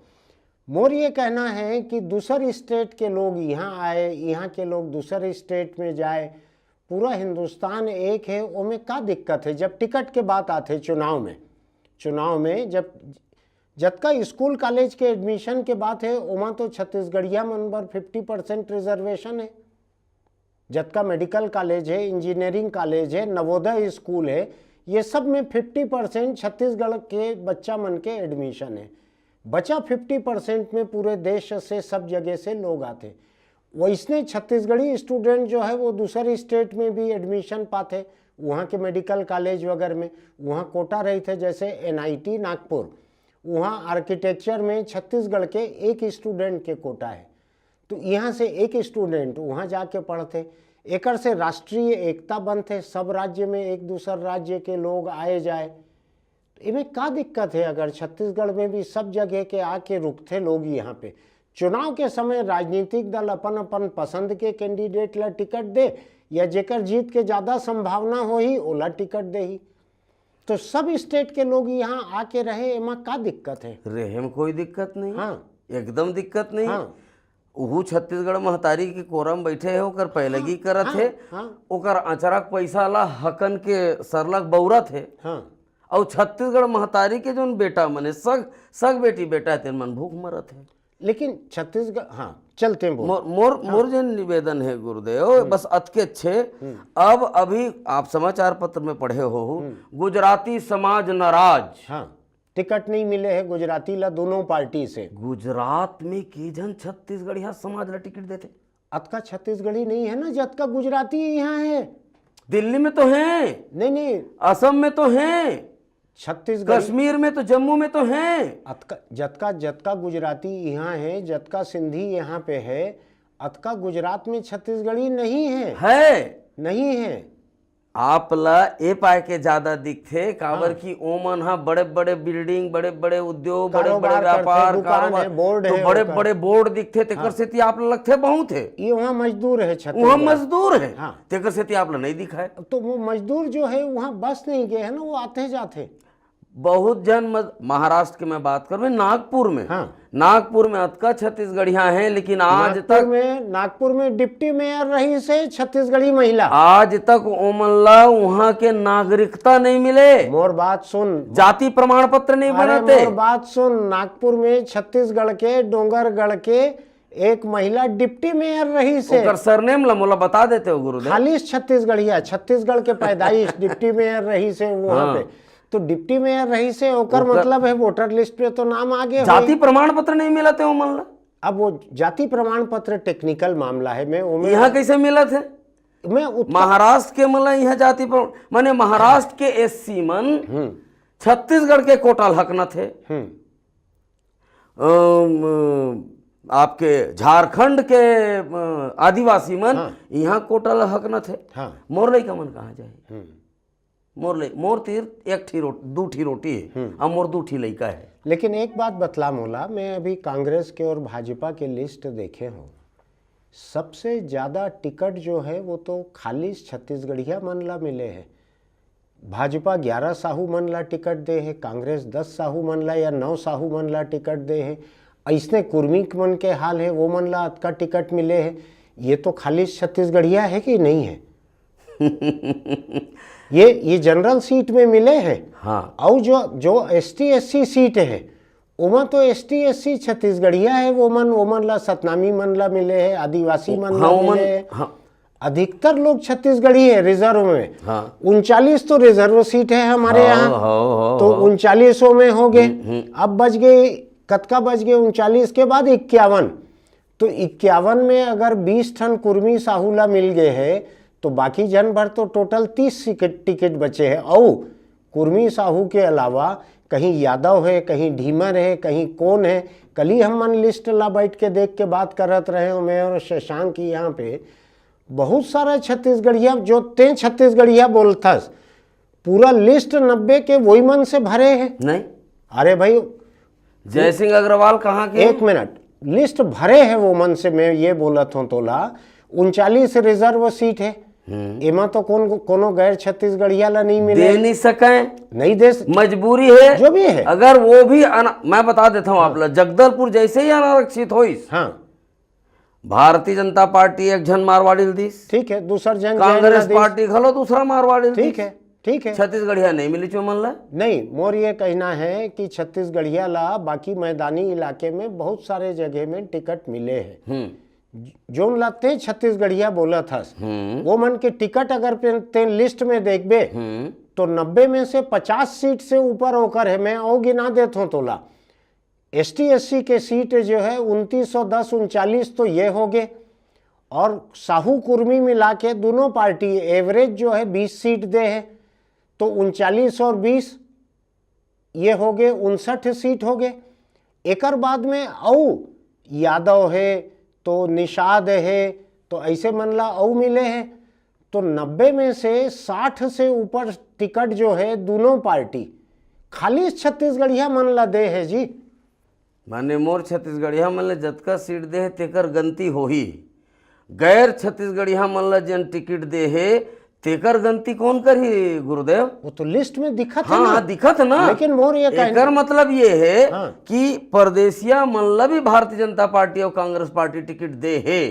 मोर ये कहना हे कि दूसर स्टेट के लोग यहाँ आए, यहाँ के लोग दूसर स्टेट में जाए, पूरा हिंदुस्तान एक हे, ओमे का दिक्कत हे? जब टिकट के बात आथे चुनाव में, चुनाव में जब जतका स्कूल कॉलेज के एडमिशन के बात हे, ओमा तो छत्तीसगढ़िया मन बर फिफ्टी परसेंट रिजर्वेशन हे। जतका मेडिकल कॉलेज हे, इंजीनियरिंग कॉलेज हे, नवोदय स्कूल हे, ये सब में फिफ्टी परसेंट छत्तीसगढ़ के बच्चा मन के एडमिशन हे। बचा फिफ्टी परसेंट में पूरे देश से, सब जगह से लोग आथे। वैसने छत्तीसगढ़ी स्टूडेंट जो है, वो दूसर स्टेट में भी एडमिशन पाथे, वहाँ के मेडिकल कॉलेज वगैरह में, वहाँ कोटा रहिथे, जैसे एनआईटी नागपुर, वहाँ आर्किटेक्चर में छत्तीसगढ़ के एक स्टूडेंट के कोटा हे। तो यहाँ से एक स्टूडेंट वहाँ जाके पढ़थे, एकर से राष्ट्रीय एकता बनथे, सब राज्य में एक दूसर राज्य के लोग आए जाए। तो इमे का दिक्कत हे अगर छत्तीसगढ़ में भी सब जगह के आके रुकथे लोग यहाँ पे? चुनाव के समय राजनीतिक दल अपन अपन पसंद के कैंडिडेट ला टिकट दे, या जेकर जीत के ज्यादा संभावना होही ओला टिकट देही। तो सब स्टेट के लोग यहाँ आके रहे, एमा का दिक्कत हे? रहे में कोई दिक्कत नहीं। हाँ। एकदम दिक्कत नहीं। हाँ। उहू छत्तीसगढ़ महतारी के कोरा म बैठे हे, ओकर पैलगी हाँ, करत हाँ, हे, हाँ। ओकर अचरा के पैसा ला हकन के सरलग बउरत हे। हाँ। अउ छत्तीसगढ़ महतारी के जोन बेटा मन हे, सग, सग बेटी बेटा हे, तेन मन भूख मरत हे। लेकिन छत्तीसगढ़, हाँ, चलते बोल। मोर, मोर, हाँ। मोर जेन निवेदन हे गुरुदेव, हम्म। बस अतकेच हे। हम्म। अब अभी आप समाचार पत्र में पढ़े हो, हम्म। गुजराती समाज नाराज। हाँ। टिकट नहीं मिले हे गुजराती ला दोनों पार्टी से। गुजरात में के झन छत्तीसगढ़िया समाज ला टिकट देथे? अतका छत्तीसगढ़ी नहीं है ना, जतका गुजराती यहाँ है। दिल्ली में तो हैं, नहीं नहीं, असम में तो हैं, छत्तीसगढ़ी कश्मीर में तो, जम्मू में तो हैं। अतका जतका जतका गुजराती यहाँ है, जतका सिंधी यहाँ पे है, अतका गुजरात में छत्तीसगढ़ी नहीं है। है। नहीं है। आप ला ए पाए के ज्यादा दिखथे, काबर कि ओमन हा बड़े बड़े बिल्डिंग, बड़े बड़े उद्योग, बड़े बड़े कारोबार करथे, व्यापार, दुकान कारोबार, है, बोर्ड तो है बड़े ओकर। बड़े बोर्ड दिखथे, तेकर सेती आप ला लगथे बहुत हे। ये वहाँ मजदूर है छत्तीसगढ़। वहाँ मजदूर है, हाँ। तेकर सेती आप ला नहीं दिखाए। तो वो मजदूर जो है वहाँ बस नहीं गए है ना, वो आते जाते। बहुत जन मज-, महाराष्ट्र के मैं बात करूँ, नागपुर में, हाँ। नागपुर में अतका छत्तीसगढ़िया हैं, लेकिन आज नागपुर तक में नागपुर में डिप्टी मेयर रहिस हे छत्तीसगढ़ी महिला। आज तक ओमन ला वहाँ के नागरिकता नहीं मिले, मोर बात सुन, जाति प्रमाण पत्र नहीं अरे बनाते। मोर बात सुन, नागपुर में छत्तीसगढ़ के डोंगरगढ़ के एक महिला डिप्टी मेयर रहिस हे। ओकर सरनेम ला मोला बता देते हो गुरुदेव। खालिस छत्तीसगढ़िया, छत्तीसगढ़ के पैदाइश, डिप्टी मेयर रहिस हे वहाँ हाँ। पे। तो डिप्टी मेयर रहिस हे, ओकर ओकर मतलब है वोटर लिस्ट पे तो नाम आगे होई। जाति प्रमाण पत्र नहीं मिलत हे ओमन ला। अब वो जाति प्रमाण पत्र टेक्निकल मामला है, मैं ओमे यहाँ कैसे मिलत हे? मैं उत- महाराष्ट्र के मन ला यहाँ जाति प्रमाण, माने महाराष्ट्र के एससी मन हम्म, छत्तीसगढ़ के कोटा ल हकनत हे। हम्म, अम, आपके झारखंड के अ, आदिवासी मन हाँ। यहाँ कोटा ल हकनत हे। हाँ। मोर लइका मन कहाँ जाही? हम्म। मोर ले मोर तीर एक ठी रोटी, दू ठी रोटी हे, अब मोर दू ठी लइका हे। लेकिन एक बात बतला मोला, मैं अभी कांग्रेस के और भाजपा के लिस्ट देखे हूँ, सबसे ज्यादा टिकट जो है वो तो खालिस छत्तीसगढ़िया मन ला मिले हे। भाजपा ग्यारह साहू मन ला टिकट दे हे, कांग्रेस दस साहू मन ला या नौ साहू मन ला टिकट दे हे। अइसने कुर्मी मन के हाल हे, वो मन ला अतका टिकट मिले हे। ये तो खालिस छत्तीसगढ़िया है कि नहीं है? ये ये जनरल सीट में मिले हे। हाँ। अउ जो जो एसटी एससी सीट है, ओमा तो एसटी एससी छत्तीसगढ़िया है, वो मन ओमन ला सतनामी मन ला मिले हे, आदिवासी मन ला हाँ, ओमन मिले हे। हाँ। अधिकतर लोग छत्तीसगढ़ी है रिजर्व में। हाँ। उनचालीस तो रिजर्व सीट है हमारे हाँ, यहाँ, हाँ, हाँ, तो हाँ। उनचालीसों में हो गए। अब बच गए, कतका बच गए उनचालीस के बाद? इक्यावन। तो इक्यावन में अगर बीस ठन कुर्मी साहू ला मिल गए है, तो बाकी जन भर तो टोटल तीस टिकट टिकट बचे है। अउ कुर्मी साहू के अलावा कहीं यादव है, कहीं ढीमर है, कहीं कौन है। कल ही हम मन लिस्ट ला बैठ के देख के बात करत रहे हो, मैं और शशांक यहाँ पे, बहुत सारा छत्तीसगढ़िया, जो ते छत्तीसगढ़िया बोलथस, पूरा लिस्ट नब्बे के वही मन से भरे है। नहीं, अरे भाई, जय सिंह अग्रवाल कहाँ के? एक मिनट, लिस्ट भरे है वो मन से, मैं ये बोलत हूँ तोला, उनचालीस रिजर्व सीट है। एमा तो कौन कोनो गैर छत्तीसगढ़िया ला नहीं मिले, दे नहीं सके, नहीं दे। मजबूरी है। जो भी है। अगर वो भी अना-, मैं बता देता हूँ आप ला, जगदलपुर जैसे ही अनारक्षित होइस, हाँ, भारतीय जनता पार्टी एक झन मारवाड़ी ल दिस, ठीक है, दूसर जन कांग्रेस जन ला पार्टी घलो दूसरा मारवाड़ी ल दिस। ठीक दिस। है, ठीक है। छत्तीसगढ़िया नहीं मिली चुमन ला। नहीं, मोर ये कहना है कि छत्तीसगढ़िया ला बाकी मैदानी इलाके में बहुत सारे जगह में टिकट मिले हैं। हम्म। जोन ला ते छत्तीसगढ़िया बोलत हस, हम्म। वो मन के टिकट अगर पे ते लिस्ट में देखबे, हम्म। तो नब्बे में से पचास सीट से ऊपर ओकर है। मैं अउ गिना देत हूँ तोला, एसटी एससी के सीट जो है उनतीस सौ दस, उनचालीस तो ये हो गए, और साहू कुर्मी मिला के दोनों पार्टी एवरेज जो है बीस सीट दे है, तो उनचालीस और बीस ये हो गए, उनसठ सीट हो गए। एकर बाद में अउ यादव है, तो निषाद है, तो ऐसे मन ला अउ मिले है। तो नब्बे में से साठ से ऊपर टिकट जो है दोनों पार्टी खाली छत्तीसगढ़िया मन ला दे है जी। माने मोर छत्तीसगढ़िया मन ले जतका सीट दे हे तेकर गलती होही, गैर छत्तीसगढ़िया मन ला जेन टिकट दे हे तेकर गलती कौन करही गुरुदेव? वो तो लिस्ट में दिखत है हाँ, ना। हाँ, दिखत है ना। लेकिन मोर ये कहना एकर मतलब ये है हाँ। कि परदेसिया मन ला भी भारतीय जनता पार्टी और कांग्रेस पार्टी टिकट दे हे,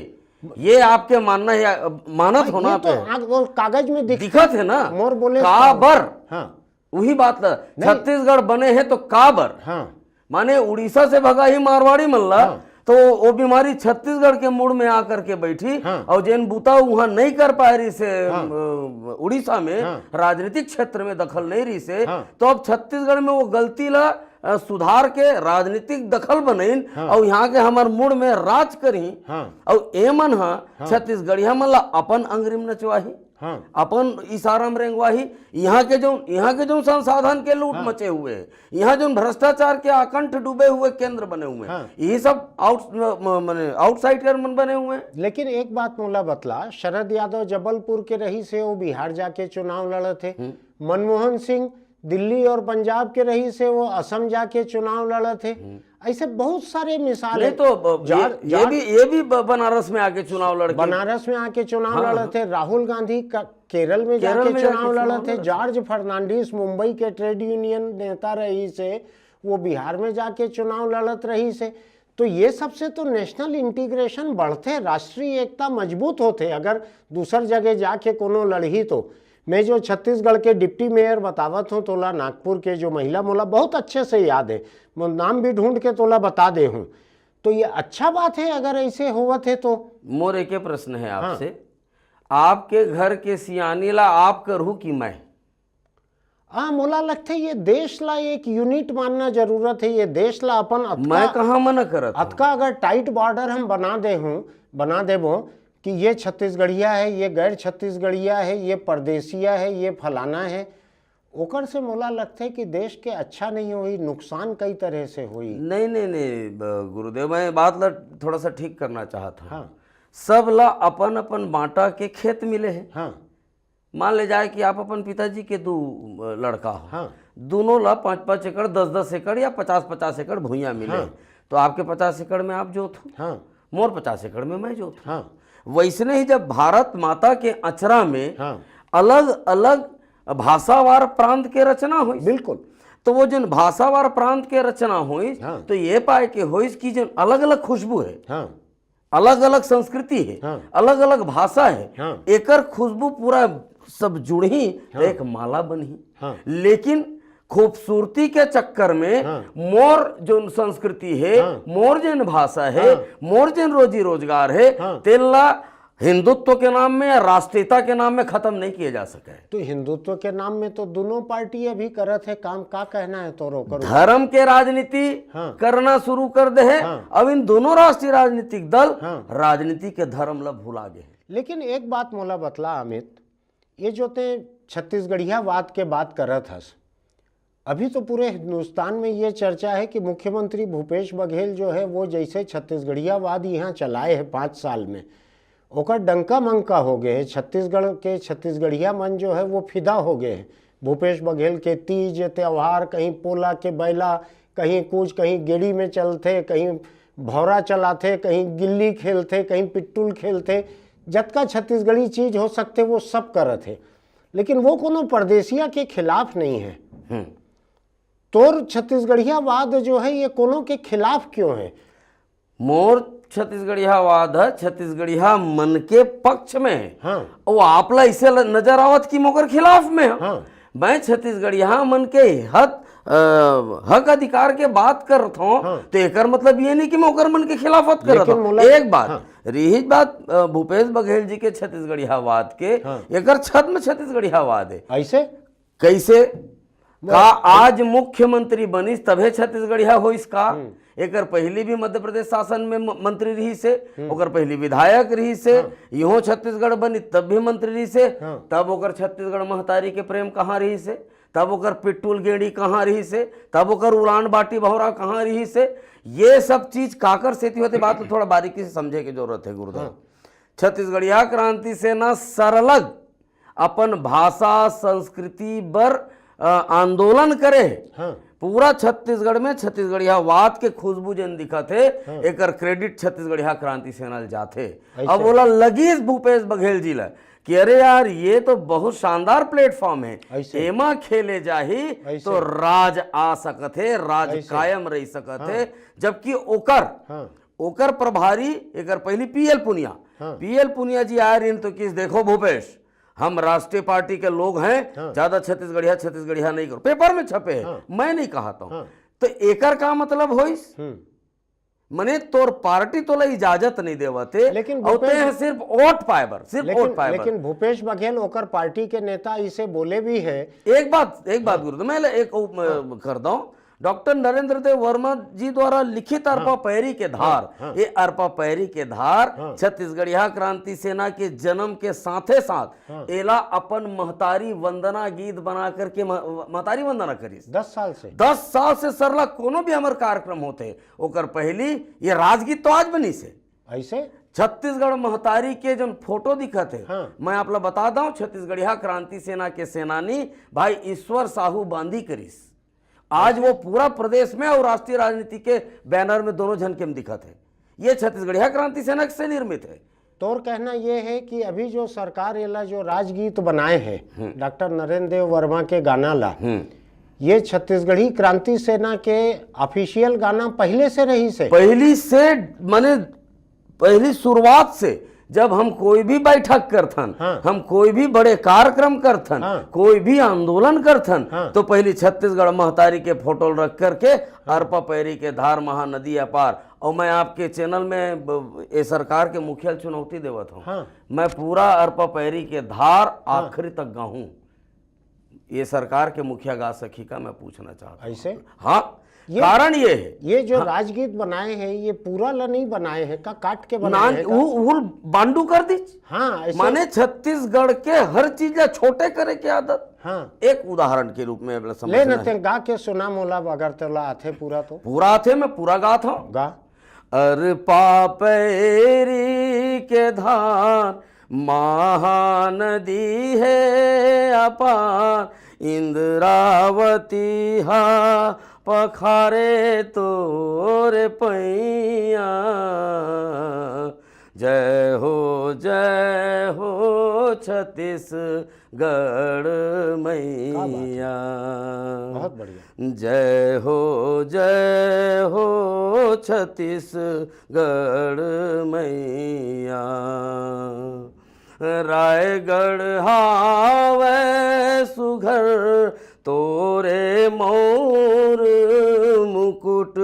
ये आपके मानना है, मानत होना ये तो पे आग-, वो कागज में दिख दिखत है ना। मोर बोले का बर? हाँ, वही बात ला, छत्तीसगढ़ बने है तो का बर? हाँ, माने उड़ीसा से भगा ही मारवाड़ी मन ला, हाँ। तो वो बीमारी छत्तीसगढ़ के मूड़ में आकर के बैठी हाँ। और जेन बूता वहां नहीं कर पाए रही से हाँ। अ, उड़ीसा में हाँ। राजनीतिक क्षेत्र में दखल नहीं रही से, हाँ। तो अब छत्तीसगढ़ में वो गलती ला अ, सुधार के राजनीतिक दखल बनइन, हाँ। अउ यहाँ के हमर मुड़ में राज करही, हाँ। अउ एमन ह हाँ। छत्तीसगढ़िया मन ला अपन अंगरी में नचवाही, हाँ। अपन इशारा में रेंगवाही। यहाँ के जो, यहाँ के जो संसाधन के लूट हाँ। मचे हुए हे, यहाँ जो भ्रष्टाचार के आकंठ डूबे हुए केंद्र बने हुए हैं, हाँ। यही सब आउट म- म- माने आउटसाइडर मन बने हुए हैं। लेकिन एक बात मोला बतला, शरद यादव जबलपुर के रहिस हे, वो बिहार जाके चुनाव लड़त हे। हम्म। मनमोहन सिंह दिल्ली और पंजाब के रहिस हे, वो असम जाके चुनाव लड़त हे। हम्म। ऐसे बहुत सारे मिसाल नहीं है। तो ब- ये, जाट- ये जाट- भी, ये भी ब- बनारस में आके चुनाव लड़के बनारस में आके चुनाव हाँ, लड़त हाँ। हे। राहुल गांधी का केरल में केरल जाके में जाके चुनाव चुनाव लड़त हे। लड़त हे। जॉर्ज फर्नांडिस मुंबई के ट्रेड यूनियन नेता रहिस हे, वो बिहार में जाके चुनाव लड़त रहिस हे। तो ये सबसे तो नेशनल इंटीग्रेशन बढ़थे, राष्ट्रीय एकता मजबूत होथे, अगर दूसर जगह जाके कोनो लड़ही तो। मैं जो छत्तीसगढ़ के डिप्टी मेयर बतावत हूँ तोला, नागपुर के जो महिला, मोला बहुत अच्छे से याद है, मैं नाम भी ढूंढ के तोला बता दे हूँ। तो ये अच्छा बात है अगर ऐसे होवत है तो। मोर एके प्रश्न है हाँ। आपसे, आपके घर के सियानी ला आप करहू कि मैं? हाँ, मोला लगथे ये देश ला एक यूनिट मानना जरूरत है, ये देश ला अपन अतका मैं कहाँ मना करत हूँ? अतका अगर टाइट बॉर्डर हम बना दे हूँ, बना देबो कि ये छत्तीसगढ़िया है, ये गैर छत्तीसगढ़िया है, ये परदेसिया है, ये फलाना है, ओकर से मोला लगथे कि देश के अच्छा नहीं होई, नुकसान कई तरह से होई। नहीं, नहीं, नहीं, ब- गुरुदेव, मैं बात ला थोड़ा सा ठीक करना चाहत हूँ। हाँ। सब ला अपन अपन बांटा के खेत मिले है। हाँ। मान ले जाए कि आप अपन पिताजी के दू, अ, लड़का हो, हाँ। दोनों ला पाँच पाँच एकड़, दस दस एकड़ या पचास पचास एकड़ भुइयां मिले, हाँ। तो आपके पचास एकड़ में आप जोत हो, हाँ। मोर पचास एकड़ में मैं जोत हूँ। हाँ। वैसने ही जब भारत माता के अचरा में हाँ। अलग अलग भाषावार प्रांत के रचना होइस, बिल्कुल। तो वो जिन भाषावार प्रांत के रचना होइस, हाँ। तो ये पाए के होइस कि जिन अलग अलग खुशबू है, हाँ। अलग अलग संस्कृति है, हाँ। अलग अलग भाषा है, हाँ। एकर खुशबू पूरा सब जुड़ही तो हाँ। एक माला बनही। हाँ। लेकिन खूबसूरती के चक्कर में हाँ। मोर जोन संस्कृति है, हाँ। मोर जेन भाषा है, हाँ। मोर जेन रोजी रोजगार है, हाँ। तेला हिंदुत्व के नाम में या राष्ट्रीयता के नाम में खत्म नहीं किया जा सके। तो हिंदुत्व के नाम में तो दोनों पार्टी अभी करत है काम, का कहना है तोरो करो? धर्म के राजनीति हाँ। करना शुरू कर दे है। हाँ। अब इन दोनों राष्ट्रीय राजनीतिक दल हाँ। राजनीति के धर्म ला भुला गए हैं। लेकिन एक बात मोला बतला अमित, ये जो ते छत्तीसगढ़ियावाद के बात करत हस, अभी तो पूरे हिंदुस्तान में ये चर्चा है कि मुख्यमंत्री भूपेश बघेल जो है वो जैसे छत्तीसगढ़ियावाद यहाँ चलाए है पाँच साल में, ओकर डंका मंका हो गए है। छत्तीसगढ़ के छत्तीसगढ़िया मन जो है वो फिदा हो गए है। भूपेश बघेल के तीज त्योहार, कहीं पोला के बैला, कहीं कूच, कहीं गेड़ी में चलथे, कहीं भौरा चलाथे, कहीं गिल्ली खेलथे, कहीं पिट्टुल खेलथे, जतका छत्तीसगढ़ी चीज हो सकथे वो सब करत हे। लेकिन वो कोनो परदेसिया के खिलाफ नहीं है। हम्म। तोर छत्तीसगढ़ियावाद जो है ये कोनो के खिलाफ क्यों है? मोर छत्तीसगढ़ियावाद है, छत्तीसगढ़िया मन के पक्ष में है। हाँ। वो आप ला इसे ल-, नजर आवत कि मोकर खिलाफ में है। हाँ। मैं छत्तीसगढ़िया मन के हक, अ, हक अधिकार के बात करत हूँ, हाँ। तो एकर मतलब ये नहीं कि मैं ओकर मन के खिलाफत करत लेकिन हूँ। मोला एक बात, हाँ। रही बात, अ, भूपेश बघेल जी के छत्तीसगढ़ियावाद के, हाँ। एकर छद्म छत्तीसगढ़ियावाद है। ऐसे? कैसे? का आज मुख्यमंत्री बनिस तभे छत्तीसगढ़िया होइस का? हम्म। एकर पहली भी मध्य प्रदेश शासन में म-, मंत्री रहिस हे, हम्म। ओकर पहली विधायक रहिस हे, हाँ। इहों छत्तीसगढ़ बनिस तब भी मंत्री रहिस हे, हाँ। तब ओकर छत्तीसगढ़ महतारी के प्रेम कहाँ रहिस हे, तब ओकर पिट्टुल गेड़ी कहाँ रहिस हे, तब ओकर उड़ान बाटी भौरा कहाँ रहिस हे, ये सब चीज काकर सेती होथे, बात ल थोड़ा बारीकी से समझे के जरूरत है गुरुदेव। हाँ। छत्तीसगढ़िया क्रांति सेना सरलग अपन भाषा संस्कृति बर, अ, आंदोलन करे हे। हाँ। पूरा छत्तीसगढ़ में छत्तीसगढ़ियावाद के खुशबू जेन दिखत हे, हाँ। एकर क्रेडिट छत्तीसगढ़िया क्रांति सेना ल जाथे। ऐसे। अब ओला लगिस भूपेश बघेल जी ला कि अरे यार, ये तो बहुत शानदार प्लेटफॉर्म है, ऐसे। एमा खेले जाही ऐसे। तो राज आ सकत हे, राज ऐसे। कायम रह सकत हाँ। हे, जबकि ओकर हाँ। ओकर प्रभारी एकर पहली पीएल पुनिया, हाँ। पीएल पुनिया जी आए रहिन तो किस, "देखो भूपेश, हम राष्ट्रीय पार्टी के लोग हैं, हाँ। ज्यादा छत्तीसगढ़िया, छत्तीसगढ़िया नहीं करो।" पेपर में छपे है, हाँ। मैं नहीं कहता हूँ। हाँ। तो एकर का मतलब होइस? हम्म। मने तोर पार्टी तोला इजाजत नहीं देवत हे, लेकिन और भूपेश तें सिर्फ वोट पाए बर, सिर्फ लेकिन, वोट पाए बर। लेकिन भूपेश बघेल ओकर पार्टी के नेता इसे बोले भी है। एक बात, एक बात हाँ। गुरु, मैं एक, हाँ। कर दो, डॉक्टर नरेंद्र देव वर्मा जी द्वारा लिखित अरपा पैरी के धार। हाँ। ये अरपा पैरी के धार हाँ। छत्तीसगढ़िया क्रांति सेना के जन्म के साथे साथ हाँ। एला अपन महतारी वंदना गीत बना करके म-, महतारी वंदना करिस। दस साल से। दस साल से सरला कोनो भी हमर कार्यक्रम होथे, ओकर पहली ये राजगीत तो आज बनिस हे। ऐसे? छत्तीसगढ़ महतारी के जोन फोटो दिखत हे, हाँ। मैं आप ला बता दंव, छत्तीसगढ़िया क्रांति सेना के सेनानी भाई ईश्वर साहू बांदी करिस। आज वो पूरा प्रदेश में और राष्ट्रीय राजनीति के बैनर में दोनों झन के में दिखत हे। ये छत्तीसगढ़िया क्रांति सेना से निर्मित हे। तोर कहना ये है कि अभी जो सरकार एला जो राजगीत बनाए हैं डॉक्टर नरेंद्र देव वर्मा के गाना ला, ये छत्तीसगढ़ी क्रांति सेना के ऑफिशियल गाना पहले से रहिस हे। पहली से, माने, पहली शुरुआत से जब हम कोई भी बैठक करथन, हाँ। हम कोई भी बड़े कार्यक्रम करथन, हाँ। कोई भी आंदोलन करथन, हाँ। तो पहली छत्तीसगढ़ महतारी के फोटो रख करके अरपा पैरी के धार महानदी अपार। और मैं आपके चैनल में ब-, ये सरकार के मुखिया ल चुनौती देवत हूँ। हाँ। मैं पूरा अरपा पैरी के धार आखिरी तक गाहूँ। ये सरकार के मुखिया गा सकी का, मैं पूछना चाहता हूँ। ऐसे? हाँ, ये- कारण ये है। ये जो राजगीत बनाए हैं, ये पूरा ला नहीं बनाए हैं का, काट के बनाए नान हैं का? वो, वो बांडू कर दीच। हाँ, ऐसे। माने छत्तीसगढ़ के हर चीज ला छोटे करे के आदत। हाँ। एक उदाहरण के रूप में अपना ले न समझना है। ते गा के सुना मोला, अगर तोला आथे पूरा तो। पूरा आथे, मैं पूरा गात हूँ। गा। अरपा पैरी के धार महानदी हे अपार, इंद्रावती हा पखारे तोर पैया। जय हो, जय हो छत्तीसगढ़ क्या बात है। मैया। बहुत बढ़िया। जय हो, जय हो छत्तीसगढ़ मैया। रायगढ़ हावै सुघर तोरे मौर मुकुट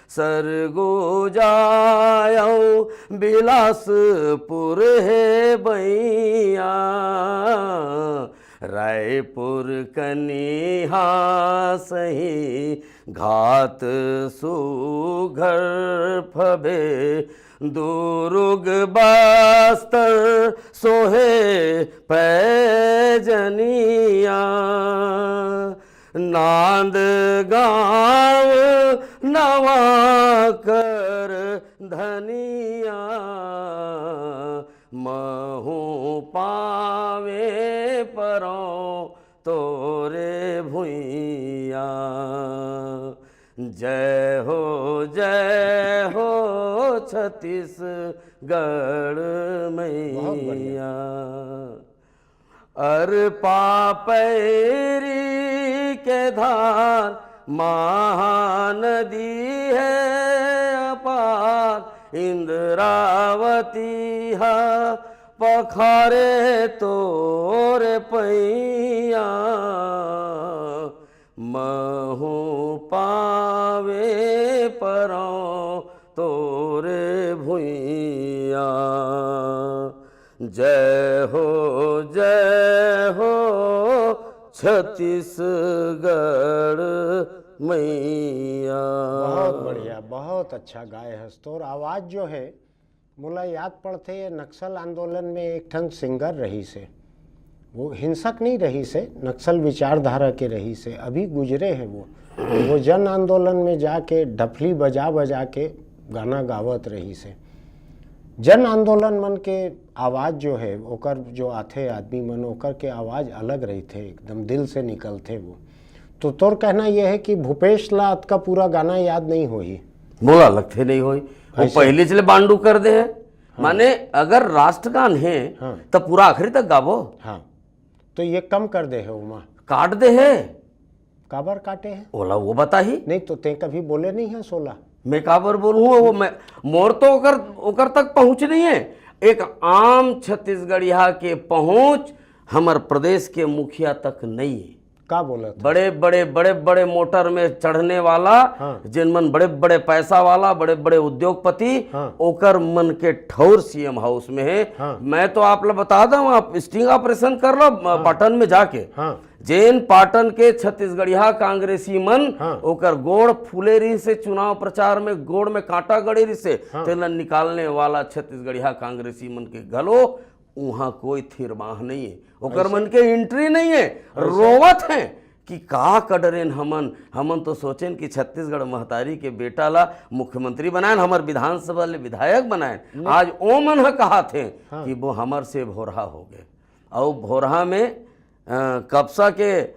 सरगो जायौ बिलासपुर हे बैया। रायपुर कनिहा सही घात सुघर फबे दुरुग बस्तर सोहे पैजनिया। नांद गांव नवा कर धनिया महूँ पावे परौं तोरे भुइया। जय हो, जय हो छत्तीसगढ़ बहुत बढ़िया। मैया। अरपा पैरी के धार महानदी हे अपार, इंद्रावती हा पखारे तोर पैया। महूँ पावे परौं तोरे भुइया। जय हो, जय हो छत्तीसगढ़ मैया। बहुत बढ़िया, बहुत अच्छा गाए हस। तोर आवाज जो है, मोला याद पड़थे, ये नक्सल आंदोलन में एक ठन सिंगर रहिस हे, वो हिंसक नहीं रहिस हे, नक्सल विचारधारा के रहिस हे, अभी गुजरे हैं वो। वो जन आंदोलन में जाके ढफली बजा बजा के गाना गावत रहिस हे। जन आंदोलन मन के आवाज जो है, ओकर जो आथे आदमी मन, ओकर के आवाज अलग रहिथे, एकदम दिल से निकलथे वो। तो तोर कहना ये है कि भूपेश ला अतका पूरा गाना याद नहीं होही? मोला लगथे नहीं होही, वो ऐसे? पहले चले बांडू कर दे है। माने अगर राष्ट्रगान है, हाँ। तो पूरा आखिरी तक गाबो। हाँ, तो ये कम कर दे है उमा। काट दे है। काबर काटे है? ओला वो बताही। नहीं तो ते कभी बोले नहीं है सोला। मैं काबर बोलूँ, वो मैं, मोर तो ओकर, ओकर तक पहुँच नहीं है। एक आम छत्तीसगढ़िया के पहुँच हमर प्रदेश के मुखिया तक नहीं है। का बोलत हे? बड़े बड़े बड़े बड़े मोटर में चढ़ने वाला, हाँ। जिन मन बड़े बड़े पैसा वाला, बड़े बड़े उद्योगपति, हाँ। ओकर मन के ठौर सीएम हाउस में हे। हाँ। मैं तो आप ला बता दूं, आप स्टिंग ऑपरेशन कर लो, म-, हाँ। पाटन में जाके। हाँ। जेन पाटन के छत्तीसगढ़िया कांग्रेसी मन, हाँ। ओकर गोड़ फूले रहिसे चुनाव प्रचार में, गोड़ में कांटा गड़े रहिसे, हाँ। तेला निकालने वाला छत्तीसगढ़िया कांग्रेसी मन के घलो उहाँ कोई थिरबाह नहीं है, ओकर ऐसे? मन के एंट्री नहीं है, ऐसे? रोवत हैं कि का कदरेन हमन, हमन तो सोचेन कि छत्तीसगढ़ महतारी के बेटा ला मुख्यमंत्री बनाएन, हमर विधानसभा ले विधायक बनाएन। ले- आज ओ मन ह कहाथे हाँ। कि वो हमर से भोरहा हो गए। अउ भोरहा में, अ, कपसा के, अ,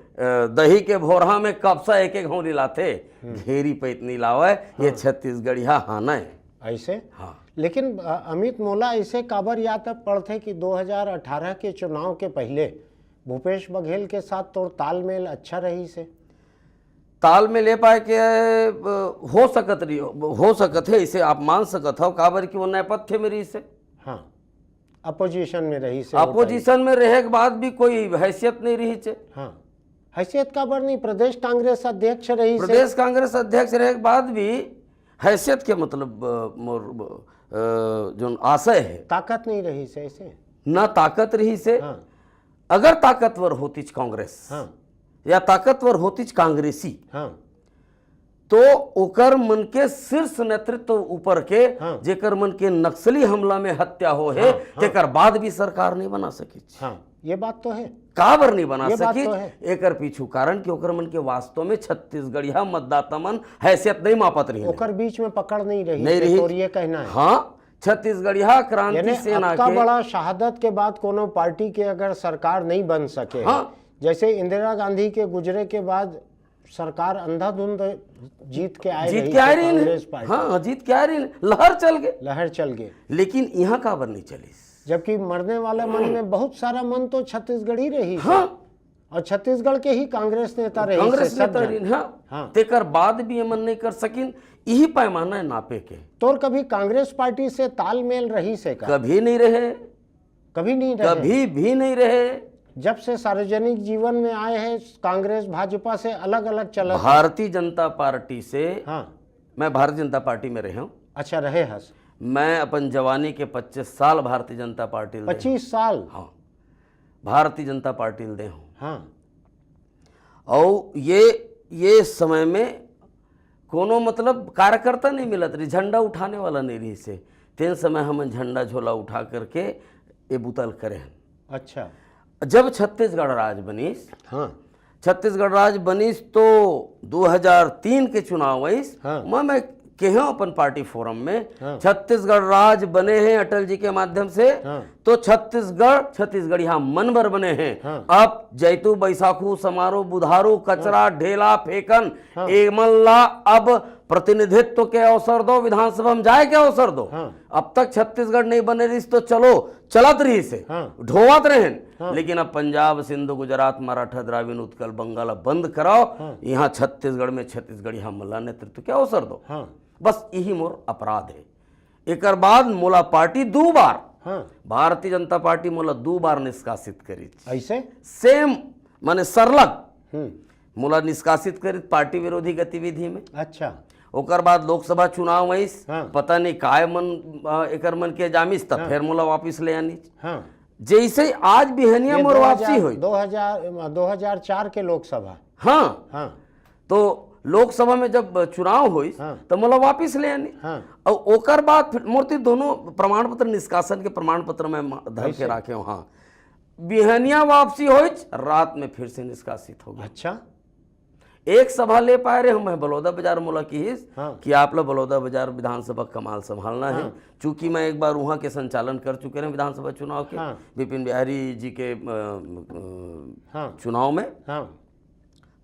दही के भोरहा में कपसा एक एक घौं लिलाथे, हम्म। घेरी पैत नहीं लावय, ये हाँ। छत्तीसगढ़िया हाना है। ऐसे? हाँ। लेकिन, अ, अमित, मोला ऐसे काबर याद पड़थे कि दो हज़ार अठारह के चुनाव के पहले भूपेश बघेल के साथ तोर तालमेल अच्छा रहिसे? तालमेल ए पाए के, अ, हो सकत रही, हो सकत हे, इसे आप मान सकत हो, काबर कि वो नेपथ्य में रहिसे। हाँ, अपोजिशन में रहिसे वो अपोजिशन में रहे के बाद भी कोई हैसियत नहीं रहिसे। हाँ, हैसियत काबर नहीं, प्रदेश कांग्रेस अध्यक्ष रहिसे। प्रदेश कांग्रेस अध्यक्ष रहे के बाद भी हैसियत के मतलब, अ, मोर, अ, जोन आशय है। ताकत नहीं रहिसे ऐसे। ना ताकत रहिसे। हाँ। अगर ताकतवर होतीच कांग्रेस हाँ। या ताकतवर होतीच कांग्रेसी, हाँ। तो ओकर मन के शीर्ष नेतृत्व ऊपर के, हाँ। जेकर मन के नक्सली हमला में हत्या हो हे, हाँ, हाँ। तेकर बाद भी सरकार नहीं बना सकिच। हाँ, ये बात तो है। काबर नहीं बना ये बात सकिच? तो है। एकर पीछू कारण कि ओकर मन के वास्तव में छत्तीसगढ़िया मतदाता मन हैसियत नहीं मापत रहिन। ओकर बीच में पकड़ नहीं रही नहीं से, रही। तोर ये कहना है। हाँ, छत्तीसगढ़िया क्रांति यानी सेना अतका के बड़ा शहादत के बाद कोनो पार्टी के अगर सरकार नहीं बन सके, हाँ। जैसे इंदिरा गांधी के गुजरे के बाद सरकार अंधाधुंध जीत के आए जीत रही के आए से रही कांग्रेस पार्टी। हाँ, जीत के आए रही, लहर चल गए। लहर चल गए। लेकिन यहाँ काबर नहीं चलिस? जबकि मरने वाले मन में बहुत सारा मन तो छत्तीसगढ़ी रहिस। हाँ। और छत्तीसगढ़ के ही कांग्रेस नेता रहिस कांग्रेस से सब नेता जन। रहिन, हाँ। हाँ। तेकर बाद भी ये मन नहीं कर सकिन, यही पैमाना है नापे के। तोर कभी कांग्रेस पार्टी से तालमेल रहिसे का? कभी नहीं रहे। कभी नहीं रहे? कभी भी नहीं रहे। जब से सार्वजनिक जीवन में आए हैं, कांग्रेस भाजपा से अलग-अलग चलत है। भारतीय जनता पार्टी से हाँ। मैं भारतीय जनता पार्टी में रहे हूँ। अच्छा, रहे हस। मैं अपन जवानी के पच्चीस साल भारतीय जनता पार्टी ल दे हूँ। पच्चीस साल? हाँ, भारतीय जनता पार्टी ल दे हूँ। हाँ। और ये, ये समय में कोनो मतलब कार्यकर्ता नहीं मिलत रही, झंडा उठाने वाला नहीं रहिसे। तेन समय हमन झंडा झोला उठा करके ये बुता ल करे हन। अच्छा। जब छत्तीसगढ़ राज बनिस, हाँ। छत्तीसगढ़ राज बनिस तो दो हज़ार तीन के चुनाव आइस, हाँ। मैं, मैं केहेंव अपन पार्टी फोरम में, हाँ। छत्तीसगढ़ राज बने हे अटल जी के माध्यम से, हाँ। तो छत्तीसगढ़, छत्तीसगढ़िया मन बर बने हे। हाँ। अब जैतू, बैसाखू, समारोह, बुधारू, कचरा, हाँ। ढेला, फेंकन, हाँ। एमन ला अब प्रतिनिधित्व के अवसर दो, विधानसभा में जाए के अवसर दो। हाँ। अब तक छत्तीसगढ़ नहीं बने रहिस तो चलो, चलत रहिसे, हाँ। ढोवत रहेन। हाँ। लेकिन अब पंजाब, सिंध, गुजरात, मराठा, द्राविड़, उत्कल, बंगाल अब बंद कराओ, हाँ। यहाँ छत्तीसगढ़ में छत्तीसगढ़िया मन ला नेतृत्व के अवसर दो। हाँ। बस यही मोर अपराध है। एकर बाद मोला पार्टी दू बार, हाँ। भारतीय जनता पार्टी मोला दू बार निष्कासित करिस। ऐसे? सेम, माने सरलग। हम्म। मोला निष्कासित करिस पार्टी विरोधी गतिविधि में। अच्छा। ओकर बाद लोकसभा चुनाव आइस, हाँ। पता नहीं काय मन, अ, एकर मन के जामिस, त हाँ। फेर मोला वापिस ले आनिस। हाँ। जैसे आज बिहनिया ये मोर दो हज़ार, वापसी होई। दो हज़ार, दो हज़ार चार के लोकसभा। हाँ। हाँ। तो लोकसभा में जब चुनाव होइस, हाँ। त मोला वापिस ले आनिस। हाँ। अउ ओकर बाद फिर मोर तीर दोनों प्रमाण पत्र, निष्कासन के प्रमाण पत्र मैं मा-, धर के ऐसे? राखे हूँ। हाँ। बिहनिया वापसी होइस, रात में फिर से निष्कासित हो गया। अच्छा। एक सभा ले पाए रहे हूँ मैं बलौदा बाजार, मोला किहिस हाँ। कि आप ला बलौदा बाजार विधानसभा कमान संभालना है। हाँ। चूंकि मैं एक बार वहाँ के संचालन कर चुके रहे विधानसभा चुनाव के, हाँ। विपिन बिहारी जी के, अ, अ, हाँ। चुनाव में। हाँ।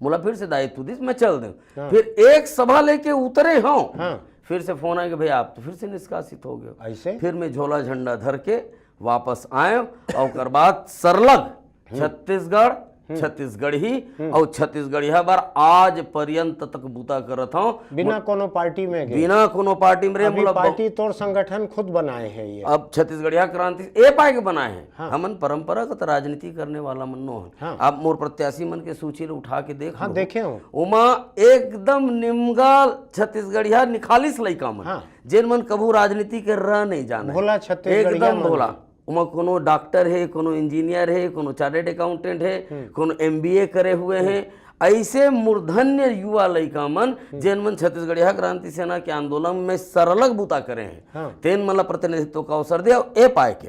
मोला फिर से दायित्व दिस, मैं चल देंव। हाँ। फिर एक सभा लेके उतरे हूँ, हाँ। फिर से फोन आए कि भैया आप तो फिर से निष्कासित हो गए हो। ऐसे? फिर मैं झोला झंडा धर के वापस आए और ओकर बाद सरलग हम्म। छत्तीसगढ़, छत्तीसगढ़ी, अउ छत्तीसगढ़िया बर आज पर्यंत तक बूता करत हंव। बिना कोनो पार्टी में गए? बिना कोनो पार्टी में रे, अभी मोला बहु- पार्टी तोर संगठन खुद बनाए हे ये। अब छत्तीसगढ़िया क्रांति ए पाए के बनाए हे। हाँ। हमन परंपरागत राजनीति करने वाला मन नो हन। हाँ। आप मोर प्रत्याशी मन के सूची ल उठा के देख हाँ, लो। देखे हो। ओमा एकदम निमगा छत्तीसगढ़िया निखालिस लइका मन, हाँ। जेन मन कभू राजनीति के र नहीं जाने। भोला छत्तीसगढ़िया एकदम मन। भोला। ओमा कोनो डॉक्टर हे, कोनो इंजीनियर हे, कोनो चार्टर्ड अकाउंटेंट हे, कोनो एमबीए करे हुए हे, ऐसे मूर्धन्य युवा लइका मन, जेन मन छत्तीसगढ़िया क्रांति सेना के आंदोलन में सरलग बूता करे हे, हाँ। तेन मन ला प्रतिनिधित्व का अवसर दे। ए पाए के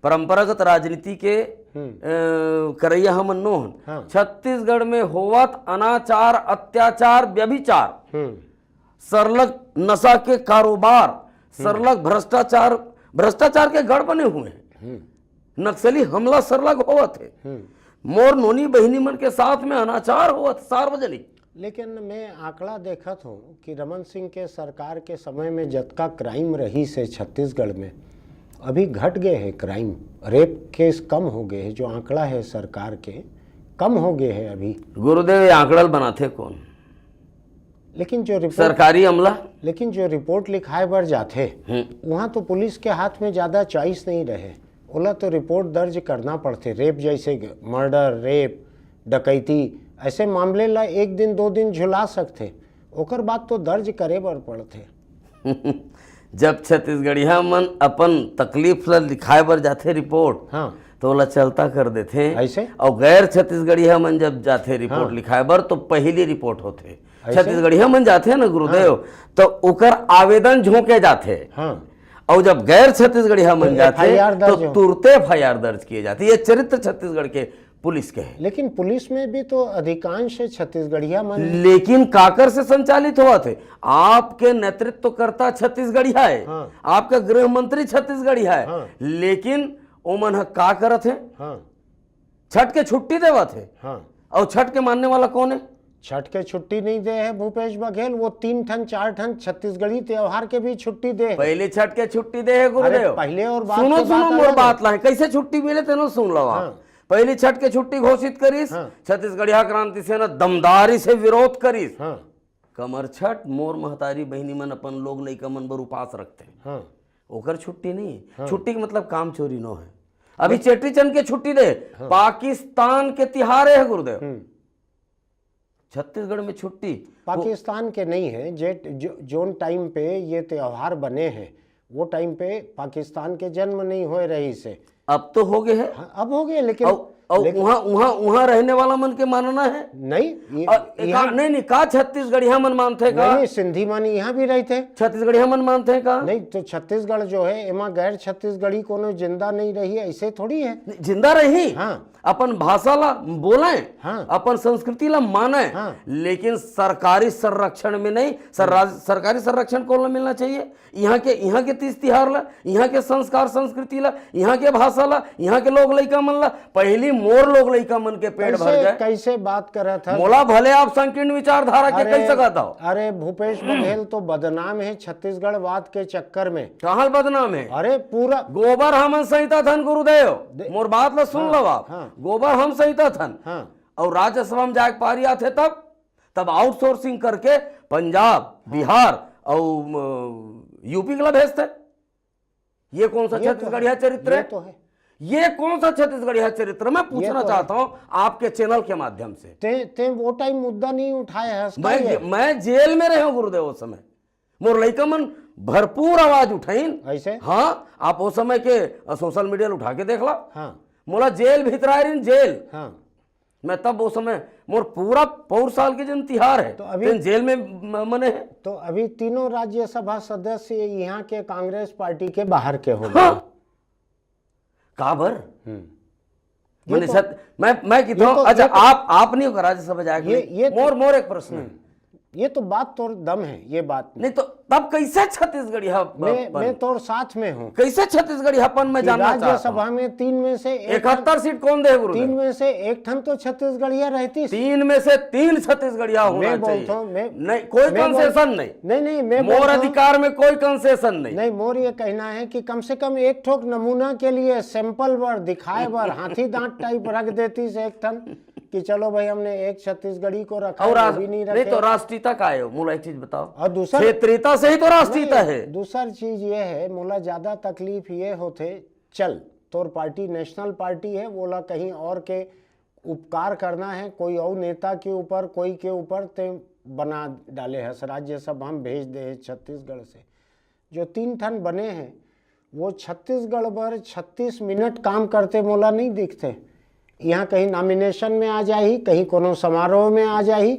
परंपरागत राजनीति के, अ, करैया हमन नो हन। हाँ। छत्तीसगढ़ में होवत अनाचार, अत्याचार, व्यभिचार, हम्म। सरलग नशा के कारोबार, सरलग भ्रष्टाचार, भ्रष्टाचार के गढ़ बने हुए हैं। नक्सली हमला सरलग होवत हे। मोर नोनी बहिनी मन के साथ में अनाचार होवत सार्वजनिक। लेकिन मैं आंकड़ा देखत हूँ कि रमन सिंह के सरकार के समय में जतका क्राइम रहिस हे छत्तीसगढ़ में, अभी घट गए हे क्राइम, रेप केस कम हो गए हे, जो आंकड़ा हे सरकार के, कम हो गए हे अभी। गुरुदेव, ये आंकड़ा ल बनाथे कौन? लेकिन जो रिपोर्ट सरकारी अमला। लेकिन जो रिपोर्ट लिखाए बर जाथे, हम्म। वहाँ तो पुलिस के हाथ में ज्यादा चॉइस नहीं रहे, ओला तो रिपोर्ट दर्ज करना पड़थे। रेप जैसे मर्डर, रेप, डकैती, ऐसे मामले ला एक दिन दो दिन झुला सकथे, ओकर बाद तो दर्ज करे बर पड़थे। जब छत्तीसगढ़िया मन अपन तकलीफ ला लिखाए बर जाथे रिपोर्ट, हाँ। तो ओला चलता कर देथे। ऐसे? और गैर छत्तीसगढ़िया मन जब जाथे रिपोर्ट हाँ। लिखाए बर, तो पहली रिपोर्ट होथे। ऐसे? छत्तीसगढ़िया मन जाथे ना गुरुदेव, हाँ। तो ओकर आवेदन झोंके जाथे। हाँ। और जब गैर छत्तीसगढ़िया मन तो जाथे, एफआईआर दर्ज तो हो। तुरते एफआईआर दर्ज किए जाथे। ये चरित्र छत्तीसगढ़ के पुलिस के हे। लेकिन पुलिस में भी तो अधिकांश छत्तीसगढ़िया मन हे। लेकिन काकर से संचालित होवत हे? आपके नेतृत्वकर्ता छत्तीसगढ़िया हे, हाँ। आपका गृह मंत्री छत्तीसगढ़िया हे, हाँ। लेकिन ओमन ह का करत हे? हाँ। छठ के छुट्टी देवत हे। हाँ। और छठ के मानने वाला कौन हे? छठ के छुट्टी नहीं दे हे भूपेश बघेल, वो तीन ठन चार ठन छत्तीसगढ़ी त्योहार के भी छुट्टी दे हे। पहले छठ के छुट्टी दे हे अरे, गुरुदेव। पहले और बाद सुनो, के सुनो, बात मोर अलग हे। बात ला हे, कैसे छुट्टी मिले तेनो सुन लो आप। हाँ। पहली छठ के छुट्टी घोषित करिस, हाँ। छत्तीसगढ़िया क्रांति सेना दमदारी से विरोध करिस। हाँ। कमर छठ मोर महतारी बहिनी मन अपन लोग लइका मन बर उपास रखथे। हाँ। ओकर छुट्टी नहीं हे। हाँ। छुट्टी के मतलब काम चोरी नो हे। अभी चेटी चंद के छुट्टी दे, हाँ। पाकिस्तान के तिहार हे गुरुदेव। हम्म। छत्तीसगढ़ में छुट्टी। पाकिस्तान के नहीं हे, जे जो, जोन टाइम पे ये त्योहार बने हे, वो टाइम पे पाकिस्तान के जन्म नहीं होए रहिस हे। अब तो हो गए हे। हाँ, अब हो गए, लेकिन, और, और लेकिन उहाँ, उहाँ, उहाँ रहने वाला मन के मानना हे। नहीं, ये, और का, यहाँ नहीं, नहीं, का छत्तीसगढ़िया मन मानथे का? नहीं, नहीं, सिंधी मन यहाँ भी रहिथे। छत्तीसगढ़िया मन मानथे का? नहीं, तो छत्तीसगढ़ जो हे, एमा गैर छत्तीसगढ़ी कोनो जिंदा नहीं रही, ऐसे थोड़ी हे। नहीं, जिंदा रही। हाँ। अपन भाषा ला बोलें, हाँ। अपन संस्कृति ला मानें, हाँ। लेकिन सरकारी संरक्षण में नहीं। सर-, हम्म। राज-, सरकारी संरक्षण कौन ला मिलना चाहिए? यहाँ के, यहाँ के तीज तिहार ला, यहाँ के संस्कार संस्कृति ला, यहाँ के भाषा ला, यहाँ के लोग लइका मन ला, पहली मोर लोग लइका मन के पेट भर कैसे, जाए। कैसे बात करत हस? मोला भले आप संकीर्ण विचारधारा के अरे, कह सकत हो। अरे, भूपेश बघेल तो बदनाम हे छत्तीसगढ़वाद के चक्कर में। कहाँ बदनाम हे? अरे, पूरा गोबर हमन सहिता थन गुरुदेव। दे-, मोर बात ला सुन हाँ, लो आप। हाँ। गोबर हम सहिता थन। हाँ। और राज्यसभा में जाके पारी आथे तब, तब आउटसोर्सिंग करके पंजाब, हाँ। बिहार और, अ, यूपी के ला भेजथे। ये कौन सा ये तो छत्तीसगढ़िया है, चरित्र ये है? तो है। ये कौन सा छत्तीसगढ़िया चरित्र? मैं ये पूछना तो है। चाहता हूं आपके चैनल के माध्यम से। ते, ते वो टाइम मुद्दा नहीं उठाया है, मैं, मैं जेल में रहे हूं गुरुदेव उस समय। मोर लइका मन भरपूर आवाज उठाइन। ऐसे? हाँ, आप उस समय के, अ, सोशल मीडिया उठा के देख ला। हाँ। मोला जेल भितराए रहिन, जेल। हाँ। मैं तब वो समय, मोर पूरा पौर साल के जन तिहार है, तो अभी तेन जेल में म-, मने है। तो अभी तीनों राज्यसभा सदस्य यहाँ के कांग्रेस पार्टी के बाहर के हो गए। हाँ। काबर? हम्म। ये मने तो, सत-, मैं, मैं कहता ये हूँ, तो, अच्छा, ये तो, आप, आप नहीं होगा राज्यसभा जाके ये, नहीं? ये तो, मोर, मोर एक प्रश्न है। हम्म। ये तो बात तोर दम है, ये बात नहीं। नहीं तो तब कैसे छत्तीसगढ़िया मैं, मैं तोर साथ में हूँ। कैसे छत्तीसगढ़ियापन मैं जानना चाहता हूँ। राज्यसभा में तीन में से एक इकहत्तर सीट कौन दे गुरु? तीन में से एक ठन तो छत्तीसगढ़िया रहती। तीन में से तीन छत्तीसगढ़िया होना मैं चाहिए। बोलता हूँ, मैं नहीं, कोई मैं बोल- कंसेशन नहीं। नहीं, नहीं, मैं मोर बोलता हूँ- अधिकार में कोई कंसेशन नहीं। नहीं, मोर ये कहना है कि कम से कम एक ठोक नमूना के लिए, सैंपल बर, दिखाए बर, हाथी दांत टाइप रख देती से एक ठन कि चलो भाई, हमने एक छत्तीसगढ़ी को रखा और है, राज- वो भी नहीं नहीं रखे। तो राष्ट्रीयता का है? मोला एक चीज बताओ। और दूसर- क्षेत्रीयता से ही तो राष्ट्रीयता नहीं, है। दूसर चीज ये है, मोला ज्यादा तकलीफ ये होथे, चल, तोर पार्टी नेशनल पार्टी है, वोला कहीं और के उपकार करना है, कोई और नेता के ऊपर, कोई के ऊपर ते बना डाले हस, राज्यसभा में भेज दे है छत्तीसगढ़ से। जो तीन ठन बने हैं, वो छत्तीसगढ़ बर छत्तीस मिनट काम करते मोला नहीं दिखते। यहाँ कहीं नॉमिनेशन में आ जाही, कहीं कोनो समारोह में आ जाही,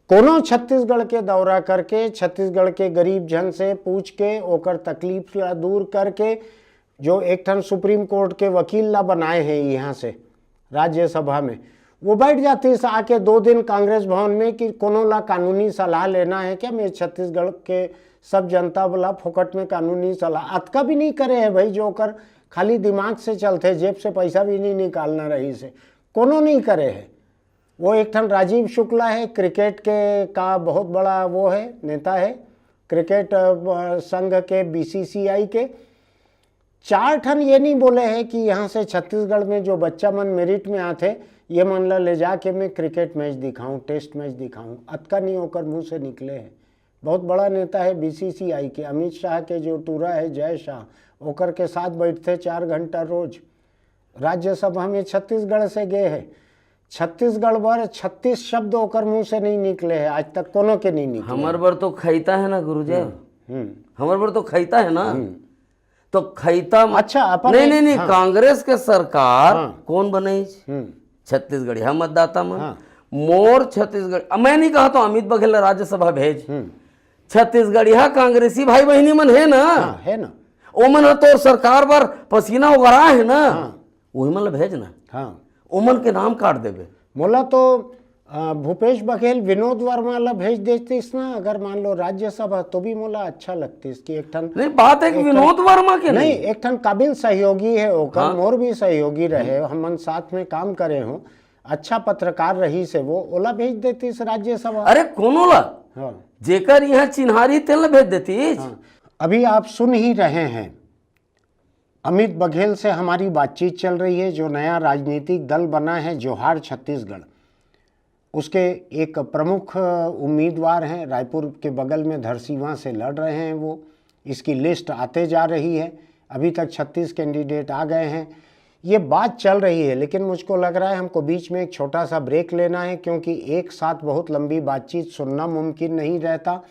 कोनो छत्तीसगढ़ के दौरा करके, छत्तीसगढ़ के गरीब जन से पूछ के, ओकर तकलीफ ला दूर करके, जो एक ठन सुप्रीम कोर्ट के वकील ला बनाए हैं यहाँ से राज्यसभा में, वो बैठ जाती है आके दो दिन कांग्रेस भवन में कि कोनो ला कानूनी सलाह लेना है क्या, मैं छत्तीसगढ़ के सब जनता वाला फोकट में कानूनी सलाह। अतका भी नहीं करे है भाई, जो ओकर खाली दिमाग से चलते, जेब से पैसा भी नहीं निकालना रही से, कोनो नहीं करे है। वो एक ठन राजीव शुक्ला है, क्रिकेट के का बहुत बड़ा वो है, नेता है, क्रिकेट अ, संघ के, बीसीसीआई के। चार ठन ये नहीं बोले है कि यहाँ से छत्तीसगढ़ में जो बच्चा मन मेरिट में आथे, ये मन ला ले जाके मैं क्रिकेट मैच दिखाऊं, टेस्ट मैच दिखाऊं, अतका नहीं ओकर मुंह से निकले है। बहुत बड़ा नेता है बीसीसीआई के, अमित शाह के जो टूरा है जय शाह, ओकर के साथ बैठते चार घंटा रोज। राज्यसभा में छत्तीसगढ़ से गए है, छत्तीसगढ़ बर छत्तीस शब्द ओकर मुंह से नहीं निकले है, आज तक कोनो के नहीं निकले। हमर बर तो खैता है ना गुरुजी। हम्म। हमर बर तो खैता है ना। तो खैता म- अच्छा, अपन नहीं एक- नहीं नहीं हाँ। कांग्रेस के सरकार हाँ। कौन बनई? हम्म। छत्तीसगढ़िया मतदाता मन। हाँ। मोर छत्तीसगढ़, अब मैं नहीं कहा तो अमित बघेल ला राज्यसभा भेज। हम्म। छत्तीसगढ़िया कांग्रेसी भाई बहनी मन है ना, हाँ, है ना। ओमन ह तोर सरकार बर पसीना उगरा है ना, हाँ। वही मन ला भेज ना। हाँ। ओमन के नाम काट देबे। मोला तो अ, भूपेश बघेल विनोद वर्मा ला भेज देतीस ना, अगर मान लो राज्यसभा, तो भी मोला अच्छा लगतीस कि एक ठन नहीं, बात है कि एक विनोद वर्मा के नहीं, नहीं। एक ठन काबिल सहयोगी है ओकर, हाँ। मोर भी सहयोगी रहे, हमन साथ में काम करे हो, अच्छा पत्रकार रही से वो, ओला भेज देतीस राज्यसभा। अरे कोनो ला, हाँ। जेकर यहाँ चिन्हारी तेल भेज देतीस। हाँ। अभी आप सुन ही रहे हैं, अमित बघेल से हमारी बातचीत चल रही है। जो नया राजनीतिक दल बना है जोहार छत्तीसगढ़, उसके एक प्रमुख उम्मीदवार हैं, रायपुर के बगल में धरसीवा से लड़ रहे हैं वो। इसकी लिस्ट आते जा रही है, अभी तक छत्तीस कैंडिडेट आ गए हैं। ये बात चल रही है, लेकिन मुझको लग रहा है हमको बीच में एक छोटा सा ब्रेक लेना है, क्योंकि एक साथ बहुत लंबी बातचीत सुनना मुमकिन नहीं रहता।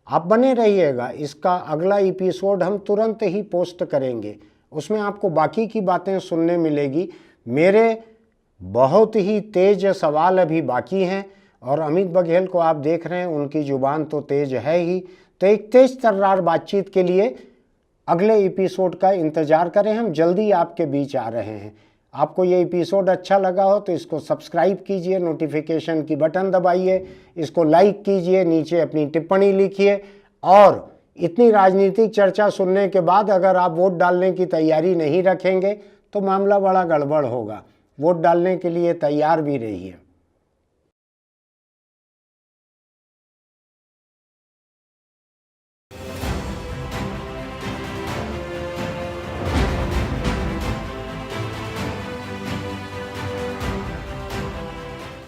आप बने रहिएगा, इसका अगला एपिसोड हम तुरंत ही पोस्ट करेंगे, उसमें आपको बाकी की बातें सुनने मिलेगी। मेरे बहुत ही तेज सवाल अभी बाकी हैं, और अमित बघेल को आप देख रहे हैं, उनकी जुबान तो तेज है ही। तो एक तेज तर्रार बातचीत के लिए अगले एपिसोड का इंतजार करें, हम जल्दी आपके बीच आ रहे हैं। आपको ये एपिसोड अच्छा लगा हो तो इसको सब्सक्राइब कीजिए, नोटिफिकेशन की बटन दबाइए, इसको लाइक कीजिए, नीचे अपनी टिप्पणी लिखिए, और इतनी राजनीतिक चर्चा सुनने के बाद अगर आप वोट डालने की तैयारी नहीं रखेंगे तो मामला बड़ा गड़बड़ होगा। वोट डालने के लिए तैयार भी रहिए।